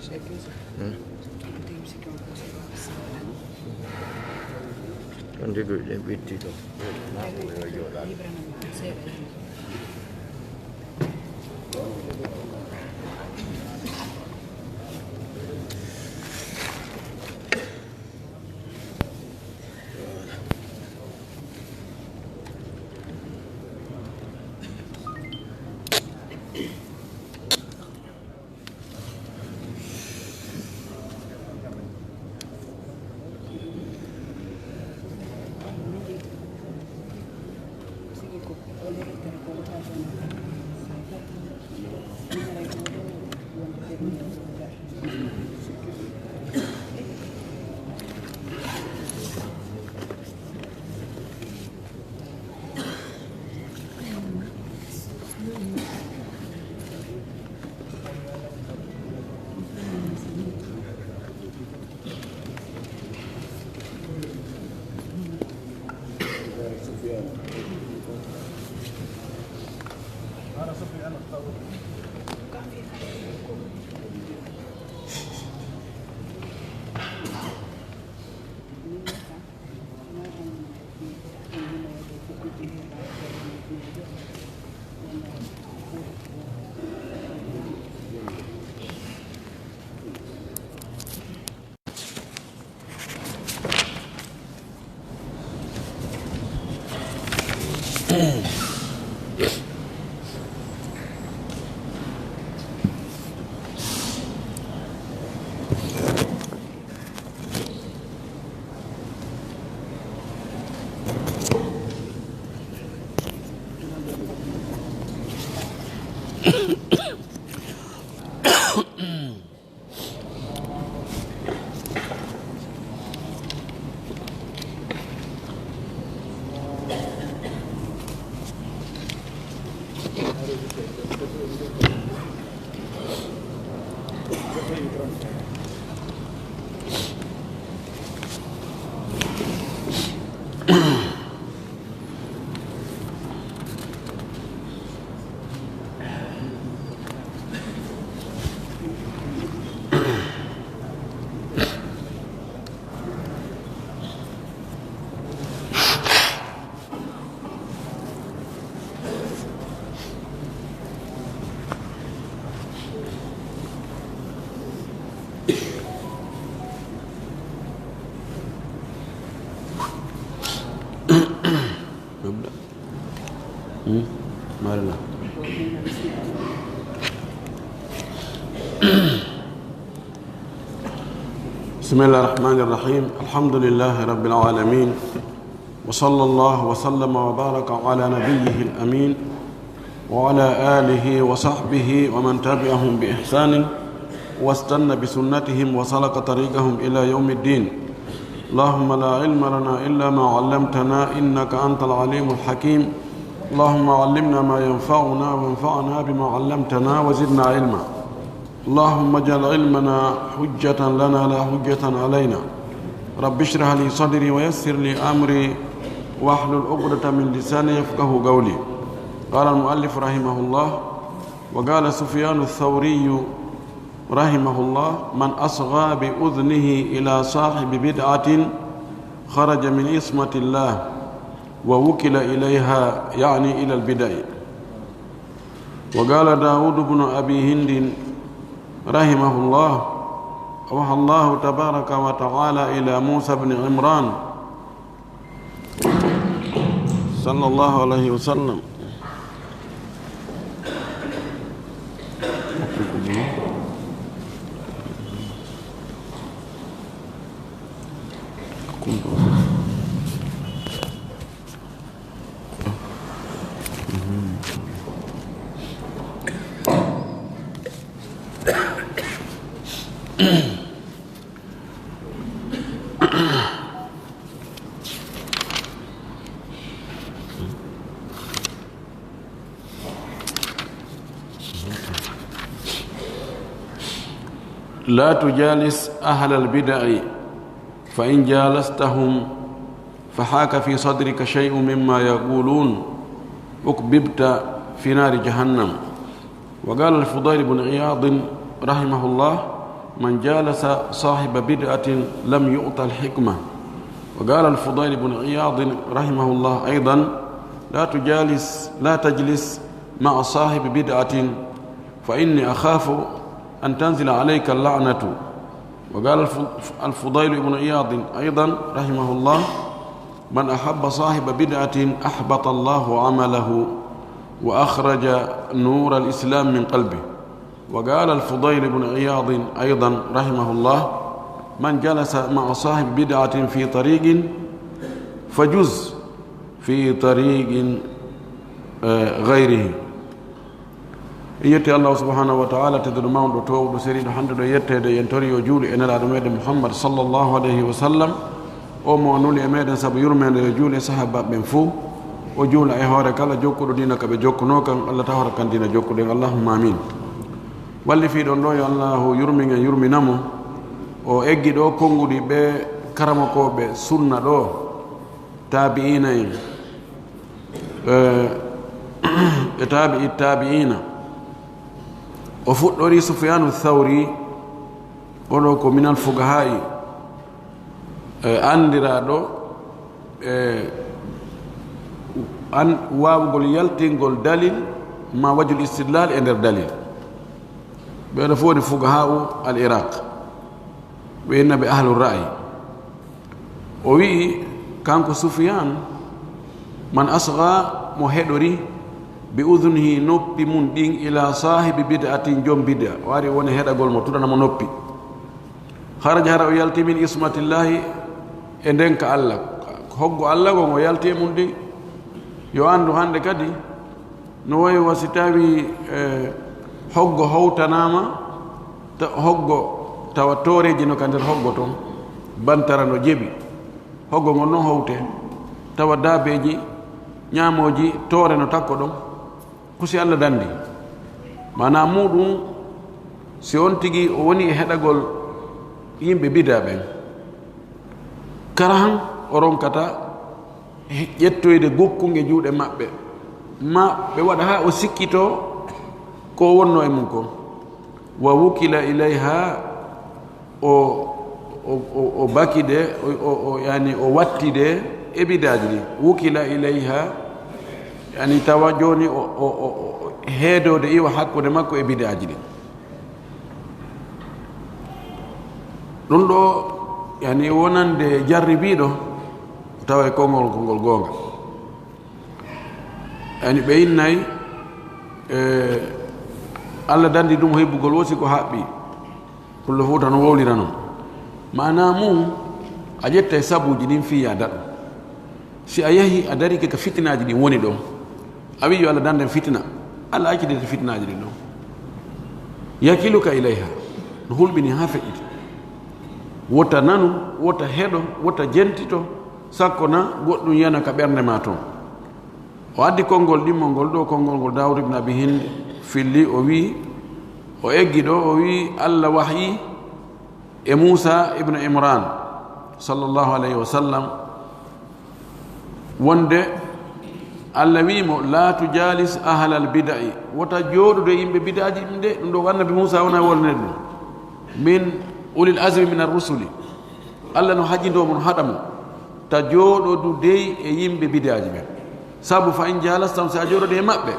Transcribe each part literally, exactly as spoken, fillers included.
Kan degol ɗen ɓetti to. Naa ko ɓe jooɗaade. Hmm? Marina. بسم الله الرحمن الرحيم. الحمد لله رب العالمين. وصلى الله وسلم وبارك على نبيه الأمين وعلى آله وصحبه ومن تبعهم بإحسان واستن بسنتهم وسلك طريقهم إلى يوم الدين. اللهم لا علم لنا إلا ما علمتنا إنك أنت العليم الحكيم. اللهم علمنا ما ينفعنا وانفعنا بما علمتنا وزدنا علما. اللهم اجعل علمنا حجة لنا لا حجة علينا. رب اشرح لي صدري ويسر لي أمري واحلل عقدة من لساني يفقه قولي. قال المؤلف رحمه الله: وقال سفيان الثوري رحمه الله: من أصغى بأذنه إلى صاحب بدعة خرج من عصمة الله ووكل إليها، يعني إلى البدع. وقال داود بن أبي هند رحمه الله: أوحى الله تبارك وتعالى إلى موسى بن عمران صلى الله عليه وسلم. لا تجالس أهل البدع، فإن جالستهم فحاك في صدرك شيء مما يقولون أكببت في نار جهنم. وقال الفضيل بن عياض رحمه الله: من جالس صاحب بدعة لم يؤت الحكمة. وقال الفضيل بن عياض رحمه الله أيضا: لا تجالس، لا تجلس مع صاحب بدعة فإني أخاف أن تنزل عليك اللعنة. وقال الف-، الفضيل بن عياض أيضا رحمه الله: من أحب صاحب بدعة أحبط الله عمله وأخرج نور الإسلام من قلبه. وقال الفضيل بن عياض أيضا رحمه الله: من جلس مع صاحب بدعة في طريق فجز في طريق، آه، غيره. En yetti Allahu subhanahu wa ta'ala, tedduɗo mawɗo, toowɗo, seniiɗo, handuɗo yetteede, en tori yo juulu e Nelaaɗo meɗen Muhammad sallallahu alayhi wa sallam, o mo o nuli e meɗen sabu yurmeende, yo juulu e sahaabaaɓe ɓen fow, o juula e hoore kala jokkuɗo diina ka ɓe jokkunoo kan, Allah tawata kan diina jokkuɗen, Allahumma amin. Wallifiiɗo on ɗoo, yo Allahu yurmin en, yurmina mo. O eggi ɗoo konnguɗi ɓe karamokooɓe sunna ɗoo, taabi'iina en, e, e taabi'i taabi'iina. O fuɗɗori Sufyaanu Thawri, o ɗoo ko minal fuqahaa'i, e, anndiraaɗo, e, an-, waawugol yaltingol dalil, ma wajhul istidlal e nder dalil. Ɓeeɗo fof woni fuqahaa'u al Iraq. Ɓe inna ɓe ahlu ra'yi. O wi'i, kanko Sufyaan, man asgha, mo heɗori, bi udhunihi, noppi mun ɗin, ila saahibi bid'atin, jom bid'a. O ari woni heɗagol mo, tuɗana mo noppi. Kharaja, hara o yalti, min ismatillahi, e ndenka Alla. Hoggo Alla ngon o yalti e mun ɗin. Yo anndu hannde kadi, no wayi wa si tawi, eh, hoggo howtanaama, ta-, hoggo tawa tooreeji no ka nder hoggo ton, bantara no jeɓi. Hoggo ngon non howte, tawa daabeeji, ñaamooji, toore no takko ɗon. Ko si Alla danndi. Maanaa muuɗum, si on tigi o woni e heɗagol yimɓe bidaa ɓen, karahan o ronkata ƴettoyde gokkunge juuɗe maɓɓe, ma ɓe waɗa haa o sikkitoo ko wonnoo e mum kon. Wa wukila ilayha, o, o, o, o bakide, o, o, o, yani, o wattide e bidaaji ɗin. Wukila ilayha, yani, tawa jooni o, o, o, o heedoode iwa hakkunde makko e bidaaji ɗin. Ɗum ɗoo, yani, wonande jarribiiɗo, tawa e konngol, konngol goonga. Yani, ɓe innay, e, Alla danndi ɗum hebbugol, wo si ko haɓɓi. Pullo Fuuta no wowlira non. Maanaa mum, a ƴettay sabuuji ɗin fii yo a daɗu. Si a yahi, a darike ka fitinaaji ɗin woni ɗon, a wi'i yo Alla dannden fitina, Alla accitete fitinaaji ɗin ɗon. Yakiluka ilayha, no hulɓini haa feƴƴiti. Wota nanu, wota heɗo, wota jentito, sakko na goɗɗum yana ka ɓernde maa ton. O addi konngol ɗimmol ngol ɗoo, konngol ngol Daawuda ibn Abi Hind filli, o wi'i, o eggi ɗoo, o wi'i, Alla wahyi e Muusa ibn Imran, sallallahu alayhi wa sallam, wonde Alla wi'i mo, "La tujalis ahlal bida'i." Wota jooɗude e yimɓe bidaaji ɗin de, ɗum ɗoo ko Annabi Muusa wona wolnede ɗum. Min ulil azmi minar rusuli. Alla no hajindoo mo, no haɗa mo. Ta jooɗodu dey e yimɓe bidaaji ɓen. Sabu fa in jalastahum, si a jooɗodii e maɓɓe,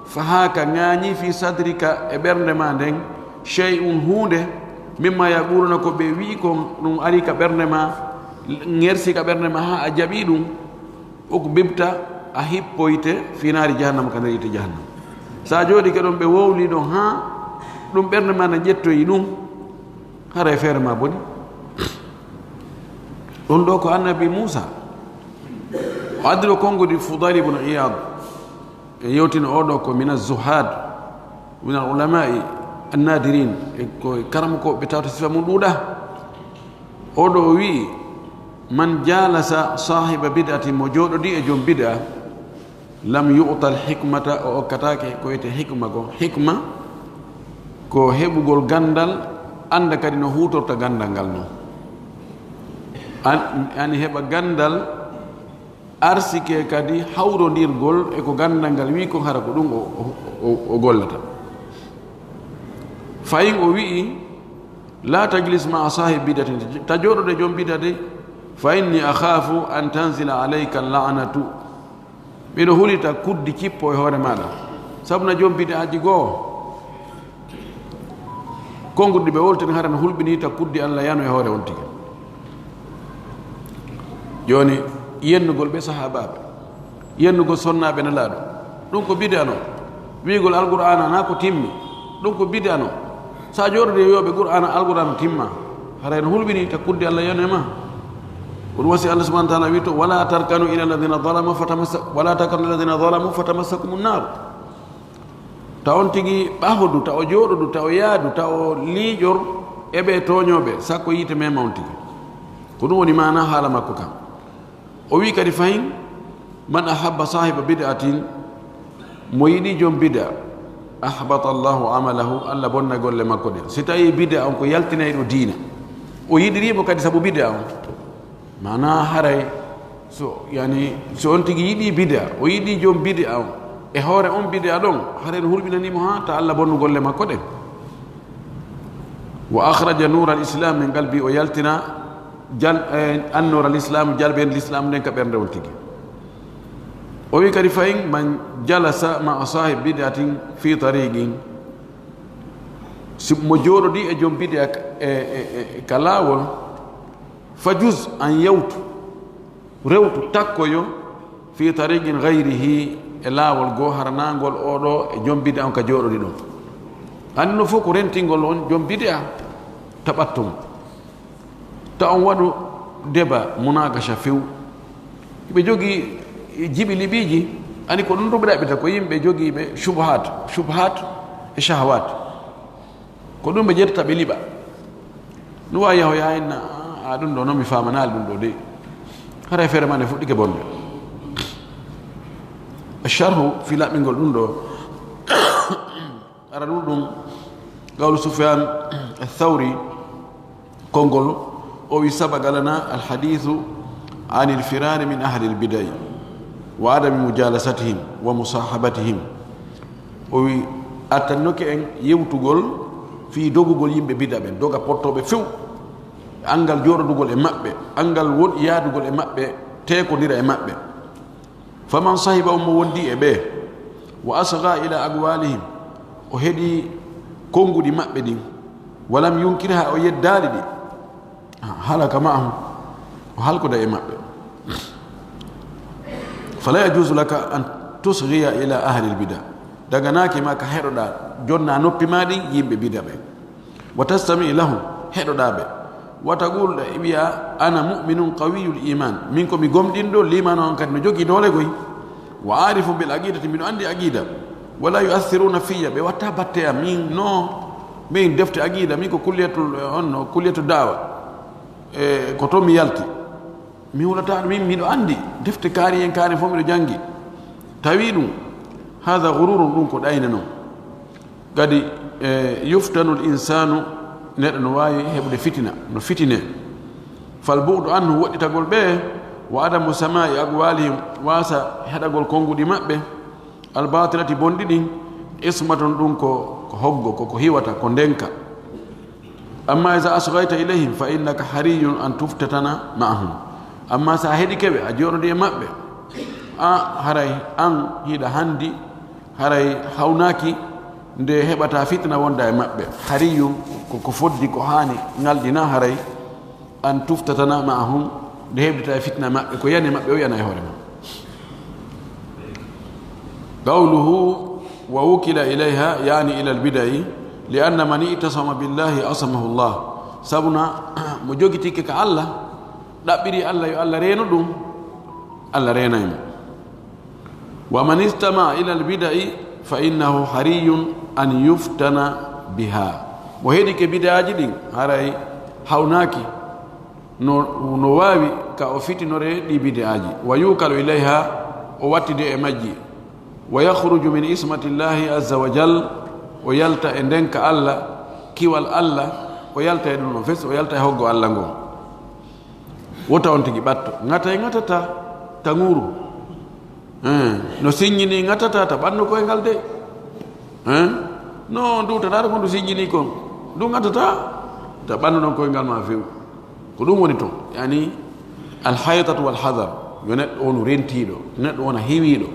fa haaka ŋaañii fi sadrika e ɓernde maa nden, shay'un huunde, mimma yaquluna ko ɓe wi'i kon, ɗum ari ka ɓernde maa, ŋersi ka ɓernde maa haa a jaɓii ɗum, ukbibta a hippoyte fi naari jahannama ka nder yiite jahannama. Si a jooɗike ɗon ɓe wowlii ɗon haa ɗum ɓernde maa nden ƴettoyi ɗum, haray feere maa boni. Ɗum ɗoo ko Annabi Muusa. O addi ɗoo konngudi Fudayl ibn Iyad. E yewtina oo ɗoo ko mina zuhad, mina ulama'i annadirin, e ko e karamokooɓe tawata sifa mum ɗuuɗaa. Oo ɗoo o wi'i, "Man jalasa sahiba bid'atin", mo jooɗodii e joom bid'a, "lam yu'tal hikmata", o okkataake ko wi'etee hikma kon. Hikma ko heɓugol ganndal, annda kadi no huutorta ganndal ngal non. An, an heɓa ganndal, arsike kadi hawrondirgol e ko ganndal ngal wi'i kon, hara ko ɗum o, o, o, o gollata. Fayin o wi'i, لا تجلس مع صاحب بدعة, ta jooɗoɗo e jom bid'a de, فإني أخاف أن تنزل عليك اللعنة, miɗo hulita kuddi cippo e hoore maaɗa, sabu na jom bid'aaji goo, konnguɗi ɓe woltani hara no hulɓinii ta kuddi Alla yano e hoore on tigi. Jooni, yennugol ɓe sahaabaaɓe, yennugol sonnaaɓe Nelaaɗo, ɗum ko bid'a non. Wi'ugol Alqur'aana na ko timmi, ɗum ko bid'a non. Sa jooɗodii e wi'ooɓe Qur'aana, Alqur'aana timma, haray no hulɓinii ta kuddi Alla yano e ma. Ko ɗum wasi Alla subhanahu wa ta'ala wi'i to, ولا تركنوا إلى الذين ظلموا فتمس-, ولا تركنوا إلى الذين ظلموا فتمسكم النار. Ta on tigi ɓahodu, ta o jooɗodu, ta o yaadu, ta o liiƴor e ɓe tooñooɓe, sakko yiite mema on tigi. Ko ɗum woni maana haala makko kan. O wi'i kadi fahin, من أحب صاحب بدعة, mo yiɗi jom bid'a, أحبط الله عمله, Alla bonna golle makko ɗen. Si tawi bid'a on ko yaltinayɗo diina, o yiɗiri mo kadi sabu bid'a on. Maanaa haray so, yani, so on tigi yiɗi bid'a, o yiɗi jom bid'a on, e hoore on bid'a ɗon, haray no hulɓinanii mo haa ta Alla bonnu golle makko ɗen. وأخرج نور الإسلام من قلبه, o yaltina jal-, eh, annoora l'islam, jalbeen l'islam nden ka ɓernde on tigi. O wi kadi fayin, من جلس مع صاحب بدعة في طريق, si mo jooɗodii e jom bid'a ka, e, e, e, ka laawol, فجز, an yawtu, rewtu, takkoyo, في طريق غيره, e laawol goo hara naa ngol oo ɗoo e jom bid'a on ka jooɗodi ɗon. Anndi no fof ko rentingol on jom bid'a ta ɓatto mo. Ta on waɗu débat, munakasha few. Ɓe jogii jiɓi liɓiiji, ani ko ɗum ɗum ɓe ɗaɓɓita, ko yimɓe jogiiɓe shubuhat, shubuhat e shahawat. Ko ɗum ɓe ƴettata ɓe liɓa. No waawi yahoya inna, a, ɗum ɗo non mi faamanaali ɗum ɗo de. Haray feere ma nde fuɗɗike bonde. Sharhu fi laɓɓingol ɗum ɗo. Ara ɗum ɗum, qawlu Sufyan Ath-Thawri, konngol, o wi, سبق لنا الحديث عن الفرار من أهل البدع وعدم مجالستهم ومصاحبتهم. O wi, artannoke en yewtugol fii dogugol yimɓe bid'a ɓen, doga pottooɓe few, anngal jooɗodugol e maɓɓe, anngal won yaadugol e maɓɓe, teekondira e maɓɓe. فمن صحبهم, mo wondi e ɓe, وأصغى إلى أقوالهم, o heɗi konnguɗi maɓɓe ɗin, ولم ينكرها, o yeddaali ɗi, هلك معهم, o halkoda e maɓɓe. فلا يجوز لك أن تصغي إلى أهل البدع, daganaaki ma ka heɗoɗaa, jonnaa noppi maa ɗin yimɓe bid'a ɓen. وتستمع لهم, heɗoɗaa ɓe. وتقول, ɗa wi'a, أنا مؤمن قوي الإيمان, min ko mi gomɗinɗo, liimaanu an kadi no jogii doole goy. وعارف بالعقيدة, miɗo anndi aqida. ولا يؤثرون في, ɓe watta batte am, min no, min defte aqida, min ko kulliyatul, on no, kulliyatu da'wa. E, ko ton mi yalti. Mi hulataa ɗum, min miɗo anndi defte kaari en, kaari fof miɗo janngi. Tawi ɗum, هذا غرور, ɗum ko ɗayne non. Kadi, e, يفتن الإنسان, neɗɗo no waawi heɓude fitina, no fitine. فالبعد عنه, woɗɗitagol ɓe, وعدم سماع أقوالهم, waasa heɗagol konnguɗi maɓɓe, الباطلة, bonɗi ɗin, عصمة, ɗum ko, ko hoggo, ko, ko hiwata, ko ndenka. أما إذا أصغيت إليهم فإنك حري أن تفتتن معهم. Amma sa heɗike ɓe, a jooɗodii e maɓɓe, a haray an hiɗa hanndi, haray hawnaaki nde heɓata fitna wonda e maɓɓe. حري, ko, ko foddi, ko haani ŋalɗina haray, أن تفتتن معهم, nde heɓdita e fitna maɓɓe, ko yani maɓɓe o yana e hoore ma. قوله ووكل إليها يعني إلى البدع، لأن من اعتصم بالله عصمه الله. Sabuna mo jogitike ka Alla, ɗaɓɓiri Alla yo Alla reeno ɗum, Alla reenay mo. ومن استمع إلى البدع فإنه حري أن يفتن بها. Mo heɗike bid'aaji ɗin, haray hawnaaki no, no waawi ka o fitinore ɗi bid'aaji. ويوكل إليها, o wattide e majji. ويخرج من عصمة الله عز وجل, o yalta e ndenka Alla, kiwal Alla, o yalta e ɗum ɗon fes, o yalta e hoggo Alla ngon. Wota on tigi ɓatto. Ŋatay ŋatata ta ŋuru. Eh, no siññini ŋatata ta ɓannu koyngal de. Eh? No ndu tataata ko ndu siññini kon. Ndu ŋatata. Ta ɓannu ɗon koyngal maa few. Ko ɗum woni ton. Yani, alhaytatu wal hadar. Yo neɗɗo wonu rentiiɗo, yo neɗɗo wona hewiiɗo.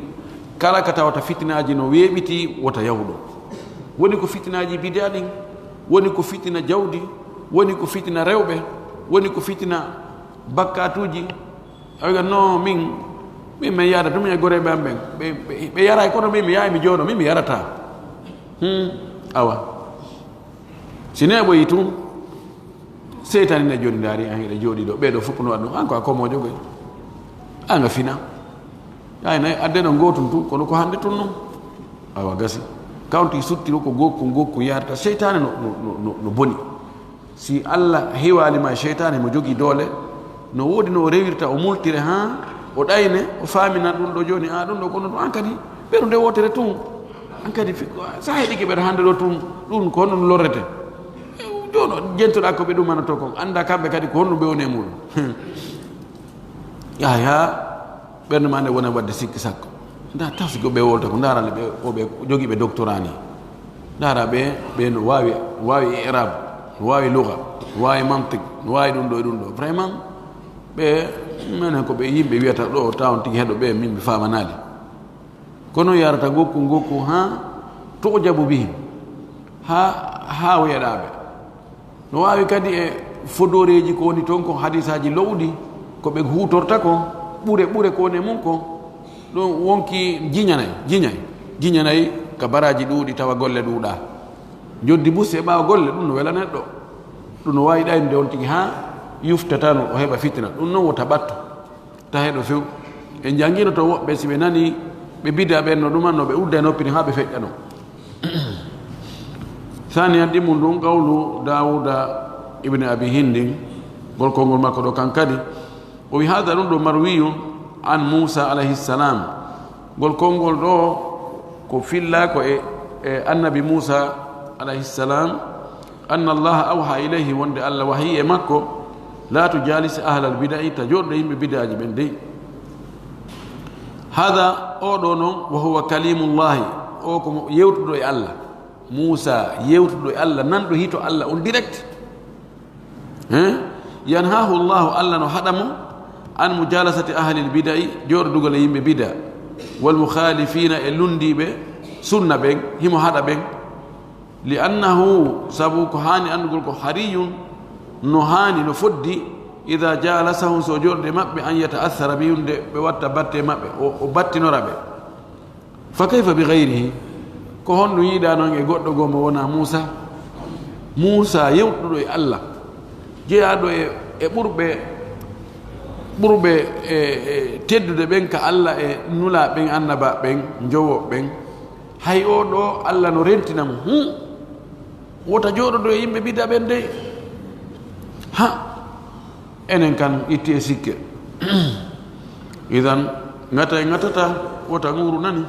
Kala ka tawata fitinaaji no weeɓitii, wota yahu ɗon. Woni ko fitinaaji bidaa ɗin, woni ko fitina jawdi, woni ko fitina rewɓe, woni ko fitina bakkaatuuji. A wi'a, "No, min, min, mi yaada tun, min e goreeɓe am ɓen. Ɓe, ɓe, ɓe yaray, kono min, mi yahay, mi jooɗo, min, mi yarataa." Hmm, awa. Si neeɓoyi tun, seytaane ne jooɗi ndaari, an hiɗa jooɗi ɗo, ɓee ɗo fof no waɗa ɗum, an ko a komoojo koy. An a fina. Ay, nay, adde ɗon gootun tun, kono ko hannde tun non. Awa gasi. Kawti suttiro ko gokku, gokku yarta. Seytaane no, no, no, no, no boni. Si Allah hewaali ma e seytaane, mo jogii doole, no woodi no o rewirta, o multire haa o ɗayne, o faamina ɗum ɗo jooni, a ɗum ɗo, kono ɗum an kadi, ɓeru nde wootere tun. An kadi, fi-, sa heɗike ɓeru hannde ɗo tun, ɗum ko honno ɗum lorrete? Jooni o jentoɗaa ko ɓe ɗumanoto kon, annda kamɓe kadi ko honno ɓe woni e muɗum. Yahya, ɓernde maa nde wona waɗde sikki sakko. Nda taw si ko ɓe wolta ko, ndaara le ɓe, ko ɓe jogii ɓe doctorat ni. Ndaara ɓe, ɓe no waawi, waawi i'rab, no waawi lugha, no waawi mantiq, no waawi ɗum ɗo e ɗum ɗo. Vraiment, ɓe, menen ko ɓe yimɓe wiyata ɗo, tawon tigi heɗo ɓe, min mi faamanaali. Kono yarata ngokku, ngokku, haa tu'jabu bihim, haa, haa o yeɗaa ɓe. No waawi kadi e fodooreeji ko woni ton kon, hadiisaaji lo'uɗi, ko ɓe huutorta kon, ɓure, ɓure ko woni e mun kon. Ɗum wonki jiñanay, jiñay, jiñanay ka baraaji ɗuuɗi tawa golle ɗuuɗaa. Njoddi busi e ɓaawo golle, ɗum no wela neɗɗo. Ɗum no waawi ɗaynde on tigi haa yuftatano o heɓa fitina. Ɗum non wota ɓattu. Taheɗo few. En janngino to woɓɓe, si ɓe nani ɓe bida ɓen no ɗuman, no ɓe udda e noppi ɗin haa ɓe feƴƴano. Saaniyan ɗimmun ɗum, qawlu Daawuda ibn Abi Hindin, ngol konngol makko ɗo kan kadi. O wi, "Haada ɗum ɗo marwiyun an Muusa alayhi salam." Ngol konngol ɗo ko filla ko e, e annabi Muusa alayhi salam. Anna Allaha awha ilayhi, wonde Allah wahi e makko, "La tujalis ahlal bida'i, ta jooɗo yimɓe bid'aaji ɓen dey." Hada, o ɗo non, wa huwa kalimullahi, o ko mo yewtuɗo e Allah. Muusa yewtuɗo e Allah, nanɗo hito Allah on direct. Hein? Yanhahu Allahu, Allah no haɗa mo, an mujalasati ahlil bida'i, jooɗodugol e yimɓe bida, wal mukhalifina, e lundiiɓe sunna ɓen, himo haɗa ɓen. Li annahu, sabu ko haani anndugol ko hariyun, no haani, no foddi, ida jalasahum, so jooɗode maɓɓe, an yata'athara bihim, nde ɓe watta batte maɓɓe, o, o battinora ɓe. Fa kayfa bi gayrihi? Ko honɗum yiɗaa non e goɗɗo goo mo wonaa Muusa? Muusa yewtuɗo e Allah, jeyaaɗo e, e ɓurɓe, ɓurɓe e, e teddude ɓen ka Allah e nulaa ɓen, annabaa ɓen, njowoo ɓen. Hay oo ɗoo, Allah no rentina mo. Hum! Wota jooɗodo e yimɓe bida ɓen dey. Ha! Enen kan itti e sikke. Idan, ŋata e ŋatata, wota ŋuru nani.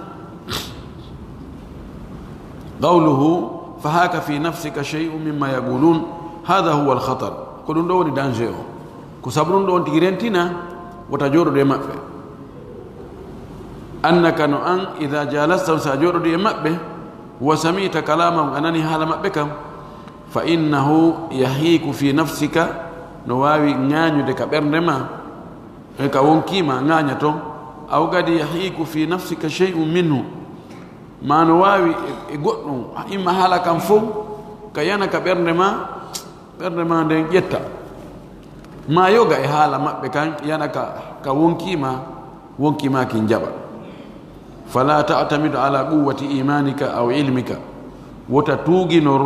Qawluhu, "Fa haka fi nafsika shay'un mimma yaqulun." Hada huwa al-khatar. Ko ɗum ɗo woni danger o. Ko sabu ɗum ɗo on tigi rentina, wota jooɗodo e maɓɓe. Annaka no an, ida jalasta, sa jooɗodi e maɓɓe, wa sami'ta kalamahum, a nani haala maɓɓe kan, fa innahu yahiku fi nafsika, no waawi ŋaañude ka ɓernde ma, e ka wonkii ma, ŋaaña ton, aw kadi yahiku fi nafsika shay'un minhu, ma no waawi e, e goɗɗum, imma haala kan fow, ka yana ka ɓernde ma, ɓernde ma nden ƴetta. Ma yoga e haala maɓɓe kan, yana ka, ka wonkii ma, wonkii ma kin jaɓa. Fala ta'tamid ala quwwati imanika aw ilmika. Wota tuuginor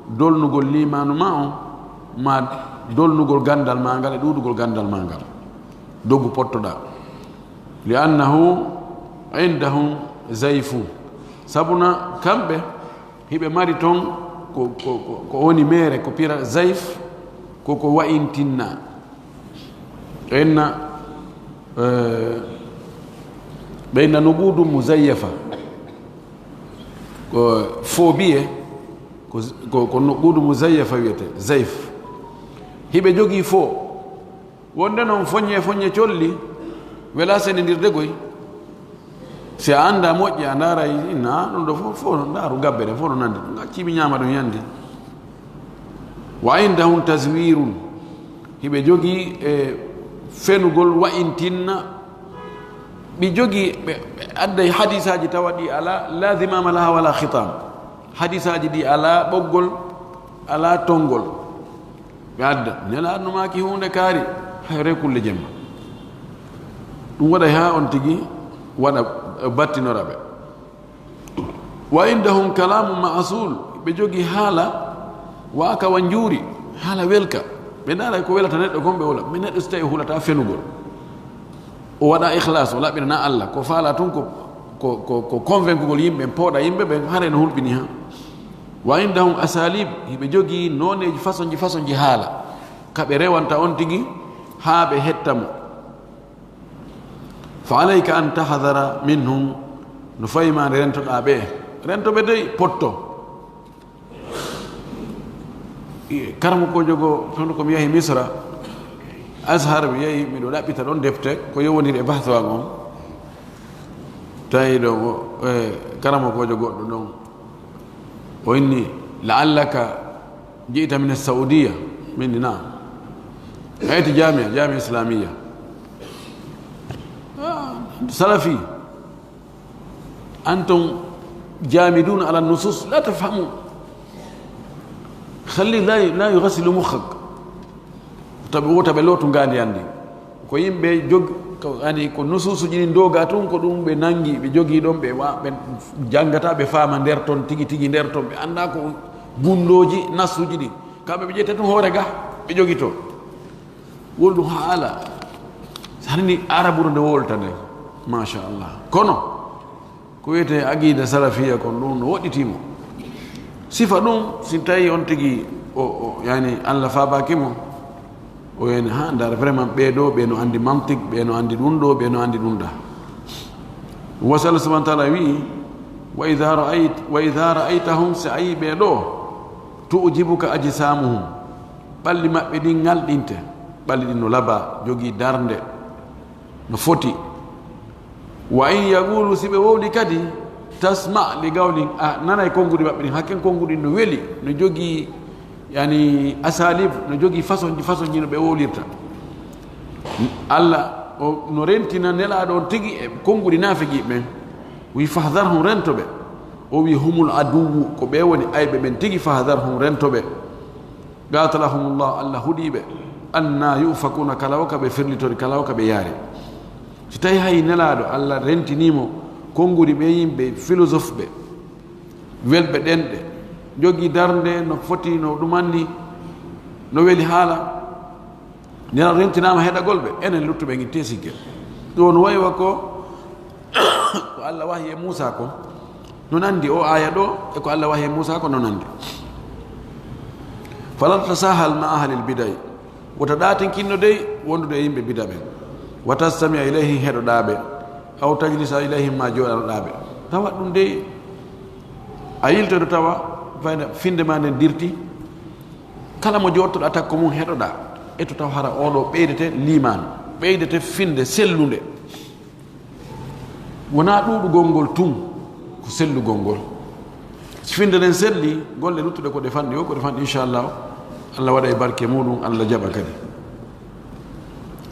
dolnugol liimaanu ma on, ma dolnugol ganndal ma ngal e ɗuuɗugol ganndal ma ngal. Dogu pottoɗaa. Li annahu indahum zayfu. Sabuna kamɓe hiɓe mari ton ko, ko, ko, ko woni meere, ko pira zayf, ko ko wa'intinna. Ɓe inna, eh, ɓe inna nuquudu muzayyafa. Ko faux billet, ko, ko, ko nuquudu muzayyafa wiyete, zayf. Hiɓe jogii faux. Wonde non foññe, foññe colli, wela senindirde goy. Si a annda moƴƴi, a ndaara, inna, ɗum ɗo fof, fof no ndaaru gabbe ɗen, fof no nandi. Ɗum accii mi ñaama ɗum yandi. Wa indahum tazwirun, hiɓe jogii e fenugol wa'intinna, ɓe jogii, ɓe, ɓe adday hadisaaji tawa ɗi alaa, la zimama laha wala khitam, hadisaaji ɗi alaa ɓoggol, alaa tonngol, ɓe adda, Nelaaɗo no maaki huunde kaari, hay rekulle jemma. Ɗum waɗay haa on tigi waɗa, battinora ɓe. Wa indahum kalamu ma'sul, ɓe jogii haala waaka wa njuuri, haala welka. Ɓe ndaaray ko welata neɗɗo kon ɓe wula. Mi neɗɗo si tawi o hulataa fenugol. O waɗa ikhlas, o laɓɓinana Allah. Ko faala tun ko, ko, ko, ko convaincugol yimɓe, pooɗa yimɓe ɓen, haray no hulɓini ha. Wa indahum asalib, hiɓe jogii nooneeji, fasonji, fasonji haala. Ka ɓe rewanta on tigi haa ɓe hetta mo. Fa alayka an tahdara minhum, no fawi ma nde rentoɗaa ɓe. Rento ɓe dey, potto. I-, karamokoojo goo, kono ko mi yahi Misra, Azhar, mi yahi, miɗo ɗaɓɓita ɗon defte, ko yowondiri e bahsu an on. Tawi ɗo ko, e, karamokoojo goɗɗo ɗon. O inni, "La'allaka ji'ta min as-Saudiya?" Min inni, "Na'am." "Aytu jamia, jamia islamiyya?" "Ah, salafi. Antum jamiduna ala nusus, la tafhamun. Khalli la, la yughasilu mukhak." Tabi wota ɓe lootu ngaandi anndi. Ko yimɓe jog-, ko, ani, ko nusuusuji ɗin dooga tun, ko ɗum ɓe nangi, ɓe jogii ɗon, ɓe wa-, ɓe janngata, ɓe faama nder ton, tigi tigi nder ton, ɓe annda ko gundooji nassuuji ɗin. Kamɓe ɓe ƴetta tun hoore ga, ɓe jogitoo. Woni ɗum haala. Hani ni Araburu nde wolta nde. Machallah. Kono, ko wiyetee aqida salafiya kon ɗum no woɗɗitii mo. Sifa ɗum, si tawi on tigi o, o, yani, Allah faabaaki mo, o yani, ha, ndar vraiment ɓee ɗoo, ɓe no andi mantik, ɓe no andi ɗum ɗoo, ɓe no andi ɗum ɗaa. Wasi Allah subhanahu wa ta'ala wi'i, "Wa idha ra'ayt-, wa idha ra'aytahum", si a yii ɓee ɗoo, "tu'jibuka ajsamuhum", ɓalli maɓɓe ɗin ŋalɗinte, ɓalli ɗin no laba, jogii darnde, no foti. "Wa in yaqulu", si ɓe wowli kadi, "tasma' li qawlihim", a nanay konguɗi maɓɓe ɗin, hakken konguɗi no weli, no jogii, yani, asalib, no jogii fasonji, fasonji no ɓe wowlirta. Allah o, no rentina Nelaaɗo on tigi e konguɗi naafiqi ɓen. Wi, "Fahdharhum", rento ɓe. O wi, "Humul aduwwu", ko ɓe woni ayɓe ɓen tigi, "fahdharhum", rento ɓe. "Qatalahumullah", Allah huɗii ɓe. "Anna yufakuna", kala o ka ɓe firlitori, kala o ka ɓe yaari. Si tawi hay Nelaaɗo, Allah rentinii mo konguɗi ɓe yimɓe philosophe ɓe, welɓe ɗenɗe, jogii darnde no foti, no ɗumanni, no weli haala, Nelaaɗo rentinaama heɗagol ɓe, enen luttuɓe en ittee sikke. Ɗum no wayi wa ko, ko Allah wahyi e Muusaa ko, no nandi o aaya ɗo, e ko Allah wahyi e Muusaa ko no nandi. "Fala tasahal ma ahlil bidai." Wota ɗaatinkinno dey wondude e yimɓe bida ɓen. "Wa tastamia ilayhim", heɗoɗaa ɓe. "Aw tajlisa ilayhim", ma jooɗanoɗaa ɓe. Tawa ɗum dey, a yiltoyto tawa fayda finde ma nden dirti. Kala mo jooɗtoɗaa takko mum heɗoɗaa. Eto taw hara oo ɗoo ɓeydete liimaanu, ɓeydete finde sellunde. Wonaa ɗuuɗugol ngol tun, ko sellugol ngol. Si finde nden selli, golle luttuɗe ko ɗe fanɗi o, ko ɗe fanɗi, inchallah, Allah waɗa e barke muɗum, Allah jaɓa kadi.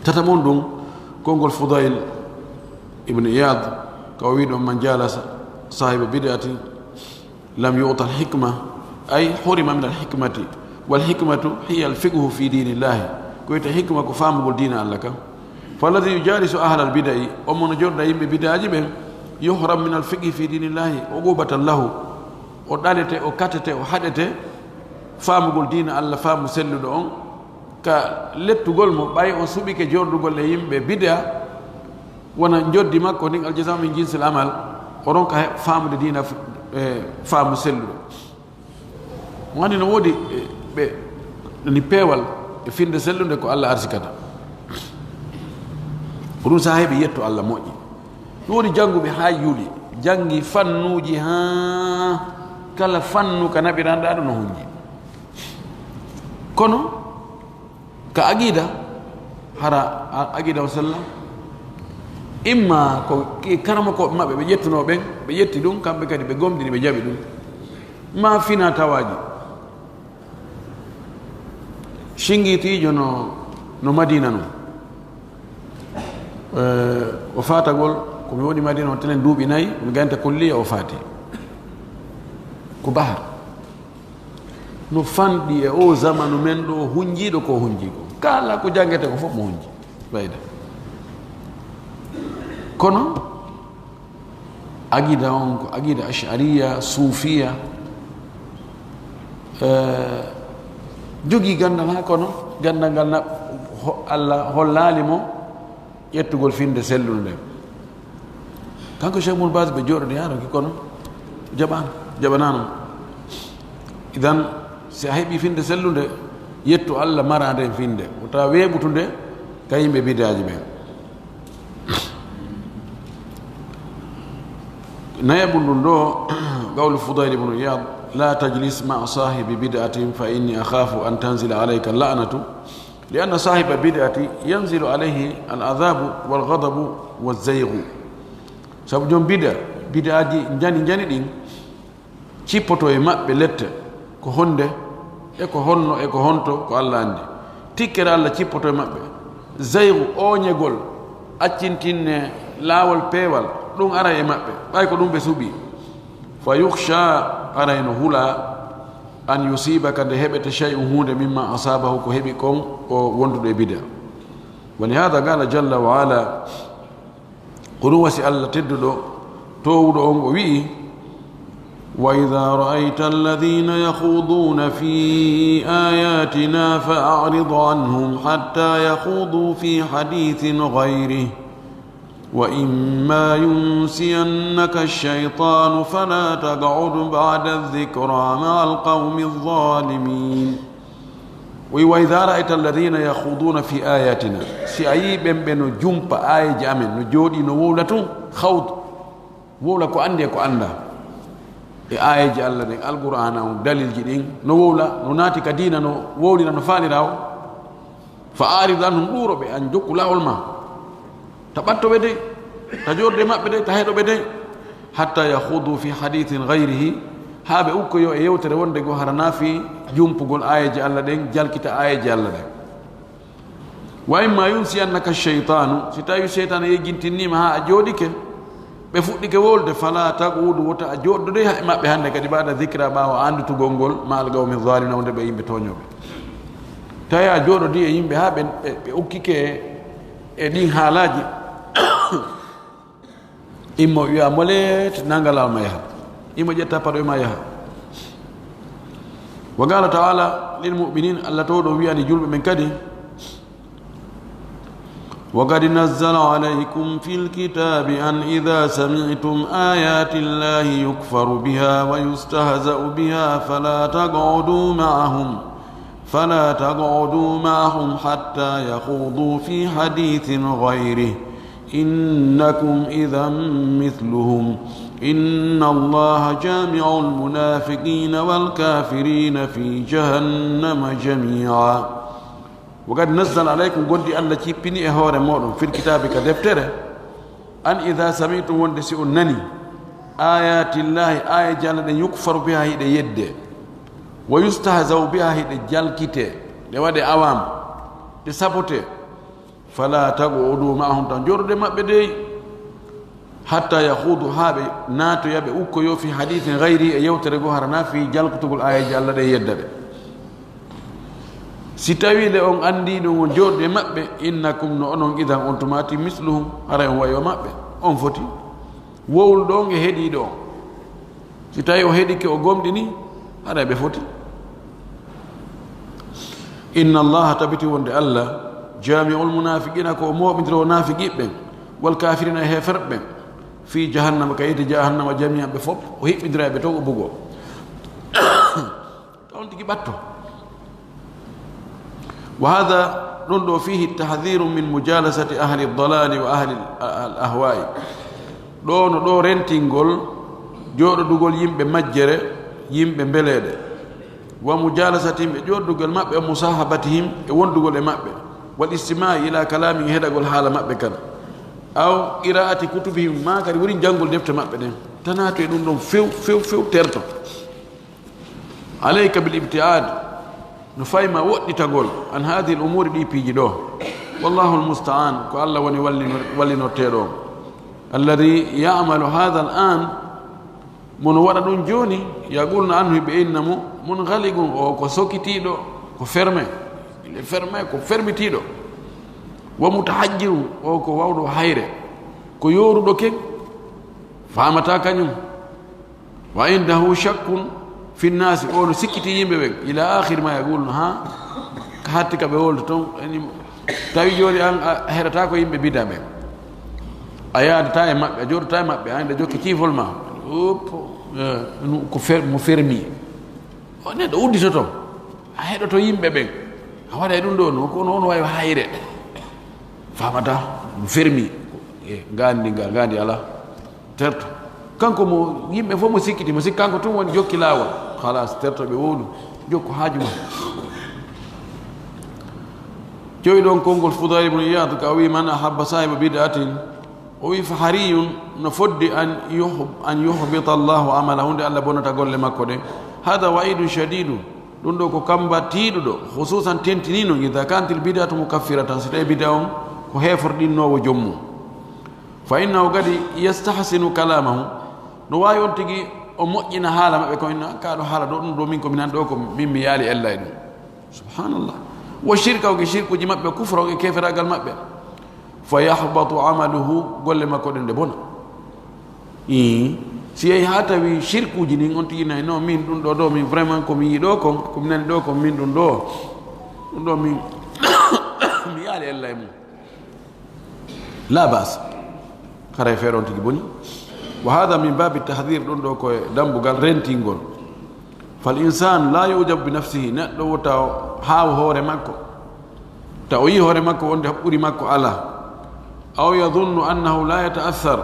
Tata mon ɗum, konngol Fudayl ibn Iyad, ka o wi'i ɗon, "Man jalasa sahiba bid'atin lam yu'ta al-hikma, ay hurima min al-hikmati, wal hikmatu hiya al-fiqhu fi dinillahi." Ko wiyetee hikma ko faamugol diina Allah kan. "Falladhi yujalisu ahla al-bid'i", on mo no jooɗoda yimɓe bid'aaji ɓen, "yuhram min al-fiqhi fi dinillahi uqubatan lahu." O ɗalete, o katete, o haɗete faamugol diina Allah, faamu selluɗo on. Ka lettugol mo, ɓay o suɓike jordugol e yimɓe bid'a, wona njoddi makko ndin, "al jazaa min jinsil amal", o ronka he-, faamude diina f-, e faamu selluɗo. Mo anndi no woodi, e, ɓe, ni peewal e finde sellunde ko Allah arsikata. Ko ɗum saaheeɓe yetto Allah moƴƴi. No woodi jannguɓe haa yuli, janngi fannuuji haa kala fannu ka naɓiranɗaa ɗo no hunji. Kono, Ka aqida, hara a-, aqida o sella. Imma ko ki-, karamokooɓe maɓɓe ɓe ƴettunoo ɓen, ɓe ƴetti ɗum, kamɓe kadi ɓe gomɗini, ɓe jaɓi ɗum. Ma fina tawaaji. Shingiitiijo no, no Madina non. Eh, o faatagol, ko mi woni Madina on telen duuɓi nayi, mi ganta kulliya o faati. Ko bahar. No fanɗi e o zamanu men ɗo, hunjiiɗo ko hunji ko. Kala ko jangete ko fof mo hunji. Ɓayda. Kono, aqida on ko aqida Ash'ariya, Suufiya. Eh, jogii gandal haa kono, gandal ngal na, ho-, Allah hollaali mo ƴettugol finde sellunde nden. Kanko Cheikh Ibn Baz ɓe jooɗodi haa roki kono jaɓaano, jaɓanaano. Idan, si a heɓi finde sellunde, yettu Allah mara nden finde. Wota weeɓutunde ka yimɓe bidaaji ɓen. Nayaɓun ɗun ɗo, qawlu Fudayl ibn Iyad, "La tajlis ma'a sahibi bid'atin fa inni akhafu an tanzila alayka al-la'natu, li anna sahiba bid'ati yanzilu alayhi al-adhabu wal ghadabu waz zaygu." Sabu jom bid'a, bid'aaji njani njani ɗin, cippoto e maɓɓe lette, ko honde, e ko honno, e ko honto, ko Allah anndi. Tikkere Allah cippoto e maɓɓe. Zaygu, ooñegol, accintinne laawol peewal, ɗum aray e maɓɓe, ɓay ko ɗum ɓe suɓii. Fa yukhsha, aray no hulaa, an yusibaka, nde heɓete, shay'un, huunde, mimma asabahu, ko heɓi kon, o wonduɗo e bida. Wa li hada qala jalla wa ala, Ko ɗum wasi Allah tedduɗo, toowuɗo on, o wi'i, "وإذا رأيت الذين يخوضون في آياتنا فأعرض عنهم حتى يخوضوا في حديث غيره وإما ينسينك الشيطان فلا تقعد بعد الذكرى مع القوم الظالمين." O wi'i, "وإذا رأيت الذين يخوضون في آياتنا." Si a yii ɓen ɓe no jumpa aayeeje amen, no jooɗii, no wowla tun, khawd, wowla ko anndi e ko anndaa. E aayeeje Allah ɗen, Alqur'aana on, dalilji ɗin, no wowla, no naati ka diina, no wowlira, no faalira o. "فأعرض عنهم", ɗuuro ɓe, an jokku laawol maa. Ta ɓatto ɓe dey, ta jooɗde maɓɓe dey, ta heɗo ɓe dey. "حتى يخوضوا في حديث غيره", haa ɓe ukkoyoo e yewtere wonde goo hara naa fii jumpugol aayeeje Allah ɗen, jalkita aayeeje Allah ɗen. "وإما ينسينك الشيطان", si tawii seytaane yejjintinii ma haa a jooɗike, ɓe fuɗɗike wowlude, "فلا تقعد", wota a jooɗdu dey e maɓɓe hannde kadi, "بعد الذكرى", ɓaawo annditugol ngol, "مع القوم الظالمين", wonde ɓe yimɓe tooñooɓe. Tawi a jooɗodii e yimɓe haa ɓe, ɓe, ɓe ukkike e ɗin haalaaji, immo wi'a moleet, nanga laawol ma yaha. Immo ƴetta paɗoy ma yaha. Wa qala ta'ala lil mu'minin, Allah towɗo wi'ani julɓe ɓen kadi, "وقد نزل عليكم في الكتاب أن إذا سمعتم آيات الله يكفر بها ويستهزأ بها فلا تقعدوا معهم، فلا تقعدوا معهم حتى يخوضوا في حديث غيره، إنكم إذا مثلهم، إن الله جامع المنافقين والكافرين في جهنم جميعا." "وقد نزل عليكم", gondi Allah cippini e hoore mooɗon, "في الكتاب", ka deftere, "أن إذا سمعتم", wonde si on nani, "آيات الله", aayeeje Allah ɗen, "يكفر بها", hiɗe yedde, "ويستهزأ بها", hiɗe jalkite, ɗe waɗe awam, ɗe sabote, "فلا تقعدوا معهم", ta jooɗude maɓɓe dey, "حتى يخوضوا", haa ɓe naatoya, ɓe ukkoyoo, "في حديث غيره", e yewtere goo hara naa fii jalkutugol aayeeje Allah ɗen yedda ɓe. Si tawii le on anndii ɗum, on jooɗude maɓɓe, "إنكم", no onon, "إذا", on tumaati, "مثلهم", haray on wayi o maɓɓe, on foti. Wowluɗo on e heɗiiɗo on. Si tawii o heɗike, o gomɗini, haray ɓe foti. "إن الله", tabiti wonde Allah, "جامع المنافقين", ko o mooɓindiroowo naafiqiiɓe ɓen, "والكافرين", e heeferɓe ɓen, "في جهنم", ka yiite jahannama, "جميعا", ɓe fof, o hiɓɓindira ɓe ton, o bugoo. Ka on tigi ɓatto. Wa hada, ɗun ɗoo, fihi tahdhiru min mujalasati ahli dalali wa ahli al-, al-ahwa'i. Ɗoo no ɗoo rentingol jooɗodugol yimɓe majjere, yimɓe mbeleeɗe. Wa mujalasatihim, e jooɗodugol maɓɓe, wa musahabatihim, e wondugol e maɓɓe. Wal istima'i ila kalamihim, e heɗagol haala maɓɓe kan. Aw qira'ati kutubihim, maa kadi woni janngol defte maɓɓe ɗen. Ta naatu e ɗun ɗon few, few, few, terto. Alayka bil ibti'ad. No fayma woɗɗitagol an hadhihi al-umuri, ɗi piiji ɗo. Wallahu al-musta'an, ko Allah woni wallino-, wallinorteeɗo on. Alladhi ya'malu hadha al-an, mo no waɗa ɗum jooni, yaquluna anhu, ɓe inna mo, munghaliqun, o ko sokitiiɗo, ko fermé. Il est fermé, ko fermitiiɗo. Wa mutahajjirun, o ko wawɗo hayre. Ko yooruɗo ken, faamata kañum. Wa indahu shakkun fi nnaasi, o no sikkiti yimɓe ɓen. Ila akhiri ma yaqulun, ha ka hatti ka ɓe wolta ton. Eni, tawi jooni an a heɗata ko yimɓe bida ɓen, a yaadata e maɓɓe, a jooɗata e maɓɓe, an ɗa jokki ciifol ma. Op, eh, nu-, ko fer-, mo fermi. O neɗɗo udditoto, a heɗoto yimɓe ɓen, a waɗa e ɗum ɗo, no, ko no, no wawi hayre. Famata, mo fermi. E, ngandi nga, ngandi ala. Terto. Kanko mo yimɓe fof mo sikkiti, mo sikki kanko tun woni jokki laawol. Halas, terto ɓe wowlu. Jokku haaju ma. Jowi ɗon konngol Fudayl ibn Iyad ka o wi, "Man ahabba sahiba bid'atin," o wi, "fa hariyun, no fodde an yuh-, an yuhbita Allahu amalahu, nde Allah bonata golle makko ɗen. Hada wa'idun shadidun, ɗum ɗo ko kamba tiiɗuɗo, khususan tentinino, idha kanat al bid'atu mukaffiratan, si tawi bid'a on ko heeforɗinnoowo joom mum." Fa innahu kadi yastahsinu kalamahu, no waawi on tigi o moƴƴina haala maɓɓe, ko inna, "Ka ɗo haala ɗo, ɗum ɗo min ko mi nan ɗo, ko min mi yaali ella e ɗum." Subhanallah. Wa shirka, o ke shirkuji maɓɓe, kufra, o ke keferaagal maɓɓe. Fa yahbatu amaluhu, golle makko ɗen ɗe bona. Ii, si yehi haa tawi shirkuji ɗin, on tigi nayi, "No, min ɗum ɗo ɗo, min vraiment ko mi yiɗo kon, ko mi nani ɗo kon, min ɗum ɗo, ɗum ɗo min, mi yaali ella e mum." La bas. Haray feere on tigi boni. Wa hada min babi tahdhir, ɗum ɗo ko e dambugal rentingol. Fal insan la yujabu bi nafsihi, neɗɗo wota o haaw hoore makko. Ta o yi hoore makko wonde ɓuri makko ala. Aw yadhunnu annahu la yata'athar.